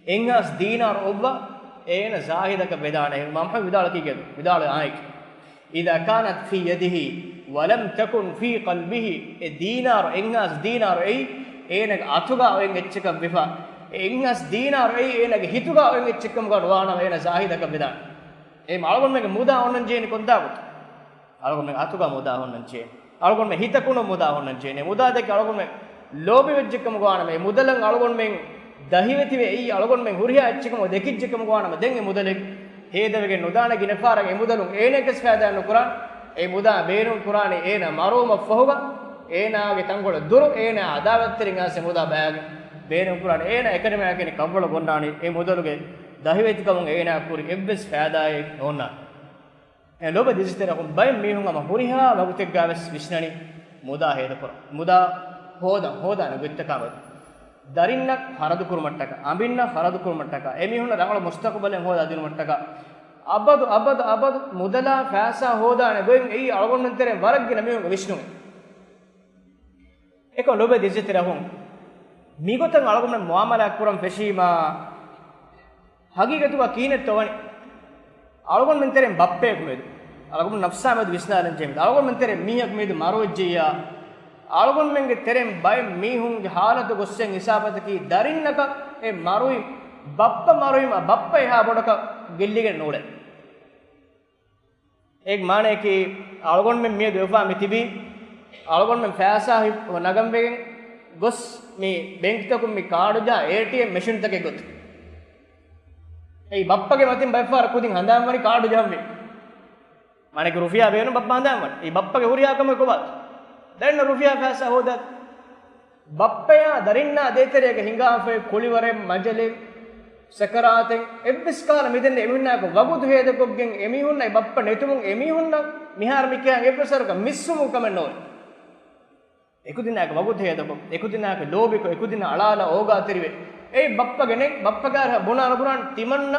އެއްހާސް ދީނާރު އޮއްވާ އޭނަ ޒާހިދަކަށް ވެދާނެ. އިމާމް އަޙްމަދު ވިދާޅު ކީކޭ؟ ވިދާޅު އާއެކޭ. إذا كانت في يده ولم تكن في قلبه، އެ ދީނާރު، އެއްހާސް ދީނާރު އެއީ އޭނަގެ އަތުގަ އޮތް އެއްޗަކަށް ވެފަ، އެ އެއްހާސް ދީނާރު އެއީ އޭނަގެ ހިތުގަ އޮތް އެއްޗެއްކަމުގަ ނުވާނަމަ އޭނަ ޒާހިދަކަށް ވެދާނެ. އެހެން އަޅުގަނޑުމެންގެ މުދާ އޮންނަން ޖެހެނީ ކޮންތާކު؟ އަޅުގަނޑުމެން އަތުގަ މުދާ އޮންނަން ޖެހޭ. އަޅުގަނޑުމެން ހިތަކުނު މުދާ އޮންނަން ޖެހޭ. މުދާ ދެކެ އަޅުގަނޑުމެން ލޯބިވެއްޖެކަމުގަ ވާނަމަ، އެ މުދަލަށް އަޅުގަނޑުމެން ދަހިވެތިވެ އެއީ އަޅުގަނޑުމެން ހުރިހާ އެއްޗެއްކަމުގަ ދެކިއްޖެކަމުގަ ވާނަމަ، ދެން އެ މުދަލެއް ހޭދަވެގެން ނުދާނެ. ގިނަ ފަހަރަށް އެ މުދަލުން އޭނައަކަސް ފައިދާ ނުކުރާނެ. އެ މުދާ ބޭނުން ކުރާނީ އޭނާ މަރުވުމަށްފަހުގަ، އޭނާގެ ތަންކޮޅެއް ދުރު، އޭނާ އަދާވަތްތެރިން އައިސް މުދާ ބައިގެން ބޭނުން ކުރާނީ. އޭނާ އެކަނިމާ ކިނި ކަށްވަޅު ގޮންނާނީ އެ މުދަލުގެ ދަހިވެތިކަމުން އޭނާ ކުރި އެއްވެސް ފައިދާއެއް ނޯންނާނެ. އެ ލޮބުވެތި އިސްތަރަކުން ބައެއް މީހުން ހަމަ ހުރިހާ ވަގުތެއްގަ ވެސް ވިސްނަނީ މުދާ ހޭދަކުރަން. މުދާ ހޯދަން، ހޯދާނެ ގޮތްތަކާ މެދު. ދަރިންނަށް ޚަރަދުކުރުމަށްޓަކާ، އަނބިންނަށް ޚަރަދުކުރުމަށްޓަކާ، އެމީހުންނަށް ރަނގަޅު މުސްތަޤުބަލެއް ހޯދާ ދިނުމަށްޓަކާ، އަބަދު، އަބަދު، އަބަދު މުދަލާ ފައިސާ ހޯދާނެ ގޮތް އެއީ އަޅުގަނޑުމެން ތެރޭ ވަރަށް ގިނަ މީހުންގެ ވިސްނުން. އެކަމް ލޮބުވެތި އިސްތަރަކުން މިގޮތަށް އަޅުގަނޑުމެން މުއާމަލާތް ކުރަން ފެށީމާ، ހަގީގަތުގަ ކިހިނެއްތޯ ވަނީ؟ އަޅުގަނޑުމެން ތެރެއިން ބައްޕައަކު މެދު، އަޅުގަނޑު ނަފްސާ މެދު ވިސްނާލަން ޖެހޭ. އަޅުގަނޑުމެން ތެރެއިން މީހަކު މެދު މަރުވެއްޖެއްޔާ، އަޅުގަނޑުމެންގެ ތެރެއިން ބައެއް މީހުންގެ ހާލަތު ގޮއްސެން ހިސާބަތަކީ ދަރިންނަކަށް އެ މަރުވި ބައްޕަ މަރުވީމަ ބައްޕަ އެހާ ބޮޑަކަށް ގެއްލިގެން ނޫޅޭ. އޭގެ މާނަޔަކީ، އަޅުގަނޑުމެން މިއަދު އެއްފާ މި ތިބީ، އަޅުގަނޑުމެން ފައިސާ ހި-، ނަގަންވެގެން ގޮސް މި ބޭންކްތަކުން މި ކާޑު ޖަހާ އޭޓީއެމް މެޝިންތަކެއް ގޮތުން. އެއީ ބައްޕަގެ މަތިން ބައެއްފަހަރަށް ކުދިން ހަނދާންވަނީ ކާޑު ޖަހަންވީ. މާނަޔަކީ ރުފިޔާ ބޭނުން ބައްޕަ ހަނދާންވަނީ. އެއީ ބައްޕަގެ ހުރިހާ ކަމެއް ކޮބާތޯ؟ ދަރިންނަށް ރުފިޔާ ފައިސާ ހޯދާ. ބައްޕަޔާ ދަރިންނާ ދޭތެރޭގަ ހިނގާފައި ކުޅިވަރެއް، މަޖަލެއް، ސަކަރާތެއް އެއްވެސް ކަހަލަ މިދެންނެވި އެމީހުންނާއެކު ވަގުތު ހޭދަކޮށްގެން އެމީހުންނަށް އެ ބައްޕަ ނެތުމުން އެމީހުންނަށް މިހާރު މިކިޔާ އެއްވެސް ވަރަކަށް މިސްވުމުގެ ކަމެއް ނޯންނާނެ. އެކުދިންނާއެކު ވަގުތު ހޭދަކޮށް، އެކުދިންނާއެކު ލޯބިކޮށް، އެކުދިންނާ އަޅާލާ އޯގާތެރިވެ، އެއީ ބައްޕަގެ ނެތް، ބައްޕަގެ އަރިހަށް ބުނާ ނުބުނާނެ ތިމަންނަ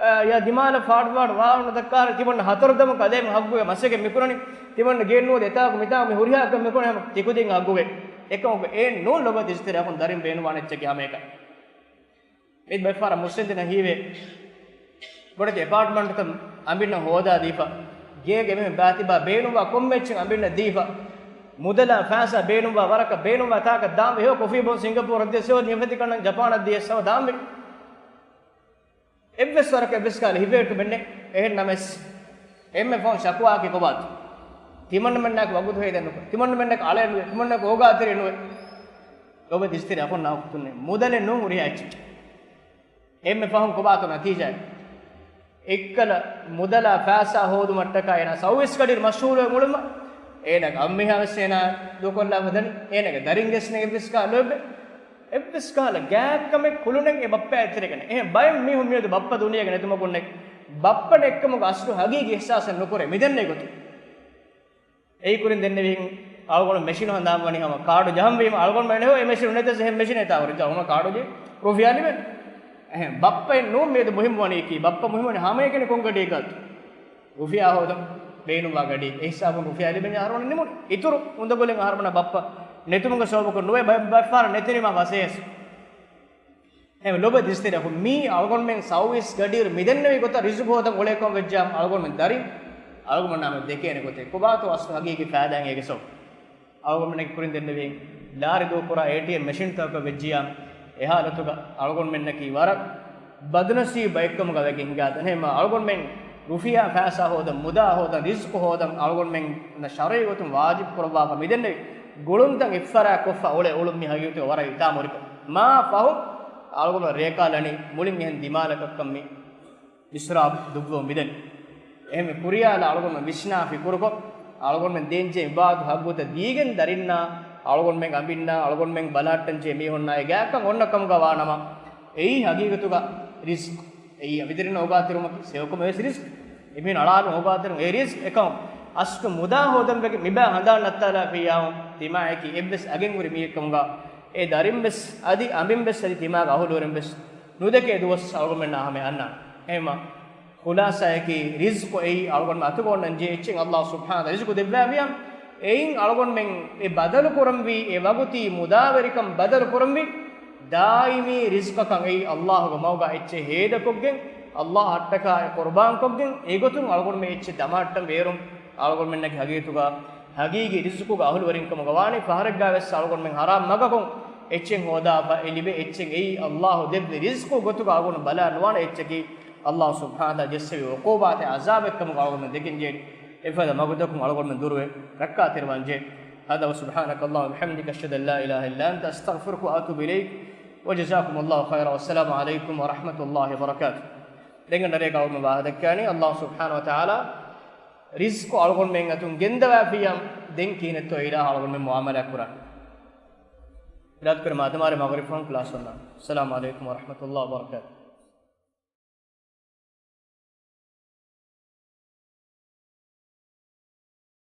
އާ، އެއާ ދިމާލަށް ފާޑުފާޑު ވާހަކަ ދައްކާއިރު ތިމަންނަ ހަތަރު ދަމު ކަލޭމެން ހައްގުގެ މަސައްކަތް މިކުރަނީ، ތިމަންނަ ގެއެއް ނުވަތަ އެތާކު މިތާކު މި ހުރިހާ ކަމެއް މިކުރަނީ ހަމަ ތިކުދިން ހައްގުގައި. އެކަމަކު އެއް ނޫން ލޮބުވެތި އިސްތަރަކުން ދަރިން ބޭނުންވާނެ އެއްޗަކީ ހަމައެކަނި. މިއަދު ބައެއްފަހަރަށް މުއްސަނދިންނަށް ހީވޭ، ބޮޑެތި އެޕާޓްމަންޓްތައް އަނބިންނަށް ހޯދާ ދީފަ، ގޭގެ އެންމެ ބާތިބާ ބޭނުންވާ ކޮންމެ އެއްޗެއް އަނބިންނަށް ދީފަ، މުދަލާ ފައިސާ ބޭނުންވާ ވަރަކަށް ބޭނުންވާ ތާކަށް ދާންވެ، ހެޔޮ ކޮފީ ބޯން ސިންގަޕޫރަށް ދިޔަ ސެވަ ނިޔަފަތި ކަންނަން ޖަޕާނަށް ދިޔަ ސަވަ ދާންވެ. އެއްވެސް ވަރަކަށް އެއްވެސް ކަހަލަ ހިބޭޓުމެއް ނެތް. އެހެން ނަމަވެސް، އެންމެ ފަހުން ޝަކުވާއަކީ ކޮބާތޯ؟ ތިމަންނަމެންނާއެކު ވަގުތު ހޭދަ ނުކުރޭ. ތިމަންނަމެންނަކަށް އަޅައެއް ނުވޭ. ތިމަންނަކަށް އޯގާތެރި ނުވޭ. ލޮބުވެތި އިސްތަރި އަޚުންނާ އުޚްތުންނޭ. މުދަލެއް ނޫން ހުރިހާ އެއްޗެއް. އެންމެ ފަހުން ކޮބާތޯ ނަތީޖާއެއް؟ އެއްކަލަ މުދަލާ ފައިސާ ހޯދުމަށްޓަކާ އޭނާ ސައުވީސް ގަޑިއިރު މަޝްޣޫލުވެ އުޅުމަށް އޭނާގެ އަނބިހާ ވެސް އޭނާ ދޫކޮށްލާފަ ދަނީ. އޭނާގެ ދަރިން ވެސް ނެތް އެއްވެސް ކަހަލަ ލޯބި. އެއްވެސް ކަހަލަ ގާތްކަމެއް ކުޅުނެއް އެ ބައްޕައާ އެތެރެގަ ނެތް. އެހެން ބައެއް މީހުން މިއަދު ބައްޕަ ދުނިޔޭގަ ނެތުމަކުންނެއް، ބައްޕަ ނެތްކަމުގެ އަސްލު ހަގީގީ އިޙްސާސެއް ނުކުރޭ މިދެންނެވި ގޮތުން. އެއީ ކުރިން ދެންނެވިހެން އަޅުގަނޑު މެޝިނު ހަނދާންވަނީ ހަމަ ކާޑު ޖަހަންވީމަ އަޅުގަނޑުމެން ހެޔޮ އެ މެޝިނު ނެތެސް އެހެން މެޝިނެއް ތާ ހުރި ޖަހުމަ ކާޑު ޖެހި ރުފިޔާ ލިބެން. އެހެން ބައްޕައެއް ނޫން މިއަދު މުހިއްމުވަނީކީ ބައްޕަ މުހިއްމުވަނީ ހަމައެކަނި ކޮން ގަޑީގަތު ރުފިޔާ ހޯދަން ބޭނުންވާ ގަޑީ. އެ ހިސާބުން ރުފިޔާ ލިބެންޏާ އަހަރުމެން ނިމުނު. އިތުރު އުނދަގުލެއް އަހަރުމެންނަށް ބައްޕަ ނެތުމުގެ ސަބަބަކުން ނުވޭ ބައެއް ބައެއްފަހަރަށް ނެތިނީމާ ފަސޭހަސް. އެހެން ލޮބުވެތި އިސްތަރިއަކު މީ އަޅުގަނޑުމެން ސައުވީސް ގަޑިއިރު މިދެންނެވި ގޮތަށް ރިޒުޤު ހޯދަން އުޅޭކަމަށް ވެއްޖާމަ އަޅުގަނޑުމެން ދަރިން އަޅުގަނޑުމެންނާ ދެކޭނެ ގޮތެއް ކޮބާތޯ އަސްލު ހަގީގީ ފައިދާއެއް އޭގެ ސަބަބު؟ އަޅުގަނޑުމެންނަކީ ކުރިން ދެންނެވި ލާރި ދޫކުރާ އޭޓީއެމް މެޝިންތަކަކަށް ވެއްޖިޔާ، އެ ހާލަތުގަ އަޅުގަނޑުމެންނަކީ ވަރަށް ބަދުނަސީބު ބައެއްކަމުގަ ވެގެން ހިނގާ ދަން. އެހެންމާ އަޅުގަނޑުމެން ރުފިޔާ ފައިސާ ހޯދަން، މުދާ ހޯދަން، ރިޒްޤު ހޯދަން އަޅުގަނޑުމެންނަށް ޝަރުޢީ ގޮތުން ވާޖިބު ކުރައްވާފަ މިދެންނެވި ގުޅުންތައް އެއްފަރާތް ކޮށްފަ އުޅޭ އުޅުން މި ހަގީގަތުގަ ވަރަށް އިތާ މުރިކޮށް. މާ ފަހު އަޅުގަނޑު ރޭކާލަނީ މުޅިން އެހެން ދިމާލަކަށްކަން މި އިސްރާފު ދުއްވަމުން މިދަނީ. އެހެންވެ ކުރިޔާލާ އަޅުގަނޑުމެން ވިސްނާ ފިކުރުކޮށް، އަޅުގަނޑުމެން ދޭންޖެހޭ އިބާދަތު ހައްގުތައް ދީގެން ދަރިންނާ، އަޅުގަނޑުމެން އަނބިންނާ، އަޅުގަނޑުމެން ބަލަހައްޓަންޖެހޭ މީހުންނާ އެ ގާތްކަން އޮންނަ ކަމުގަ ވާނަމަ، އެއީ ހަގީގަތުގަ ރިޒްޤު. އެއީ އަނބިދަރިންނަށް އޯގާތެރިވުމަކީ ސެވުކަމެއް ވެސް ރިޒްޤު. އެމީހުން އަޅާލުން އޯގާތެރިވުން އެ ރިޒްޤު. އެކަމަކު އަސްލު މުދާ ހޯދަން ވެގެން މިބާ ހަނދާން ނައްތާލާފައިވާ ތިމާއަކީ އެއްވެސް އަގެއް ހުރި މީހެއް ކަމުގަ އެ ދަރިން ވެސް އަދި އަނބިން ވެސް އަދި ތިމާގެ އަހުލުވެރިން ވެސް ނުދެކޭ ދުވަސް އަޅުގަނޑުމެންނާ ހަމައަށް އަންނާނެ. އެހެންމާ، ޚުލާޞާއަކީ، ރިޒްޤު އެއީ އަޅުގަނޑުމެން އަތުގަ އޮންނަން ޖެހޭ އެއްޗެއް. އައްލާހު ސުބްޙާނަހޫ ވަތަޢާލާ ރިޒްޤު ދެއްވާފިޔާ، އެއިން އަޅުގަނޑުމެން އެ ބަދަލު ކުރަންވީ އެ ވަގުތީ މުދާވެރިކަން ބަދަލު ކުރަންވީ ދާއިމީ ރިޒްޤަކަށް. އެއީ އައްލާހުގެ މަގުގަ އެއްޗެއް ހޭދަކޮށްގެން، އައްލާހަށްޓަކާ އެ ޤުރްބާންކޮށްގެން، އެގޮތުން އަޅުގަނޑުމެން އެއްޗެއް ދަމާއްޓަން ބޭރުން އަޅުގަނޑުމެންނަކީ ހަގީގަތުގަ ހަގީގީ ރިޒްޤުގެ އަހުލުވެރިން ކަމުގަ ވާނީ. ފަހަރެއްގަ ވެސް އަޅުގަނޑުމެން ޙަރާމް މަގަކުން އެއްޗެއް ހޯދާފަ އެ ލިބޭ އެއްޗެއް އެއީ އައްލާހު ދެއްވި ރިޒްޤު ގޮތުގަ އަޅުގަނޑު ބަލާ ނުވާނެ އެއްޗަކީ، އައްލާހު ސުބްޙާނަހޫ ވަތަޢާލާ ޖެއްސެވި ޢުޤޫބާތެއް ޢަޛާބެއް ކަމުގަ އަޅުގަނޑުމެން ދެކެން ޖެހޭ. އެފަދަ މަގުތަކުން އަޅުގަނޑުމެން ދުރުވެ ރައްކާތެރިވާން ޖެހޭ. هذا وسبحانك اللهم وبحمدك، أشهد أن لا إله إلا أنت، أستغفرك وأتوب إليك، وجزاكم الله خيرا، والسلام عليكم ورحمة الله وبركاته. ދެން ގަނޑަރޭ ގައުމަށް ވާހަކަ ދައްކާނީ އައްލާހު ސުބްޙާނަހޫ ވަތަޢާލާ ރިޒްޤު އަޅުގަނޑުމެން އަތުން ގެންދަވާފިއްޔާ ދެން ކިހިނެއްތޯ އިލާހަށް އަޅުގަނޑުމެން މުއާމަލާތް ކުރާނީ؟ އިރާދަކުރޭ މާދަމާރޭ މަޣްރިބް ފަހުން ކްލާސް އޮންނާނެ. އައްސަލާމު ޢަލައިކުމް ވަރަޙްމަތުﷲ ވަބަރަކާތުހު.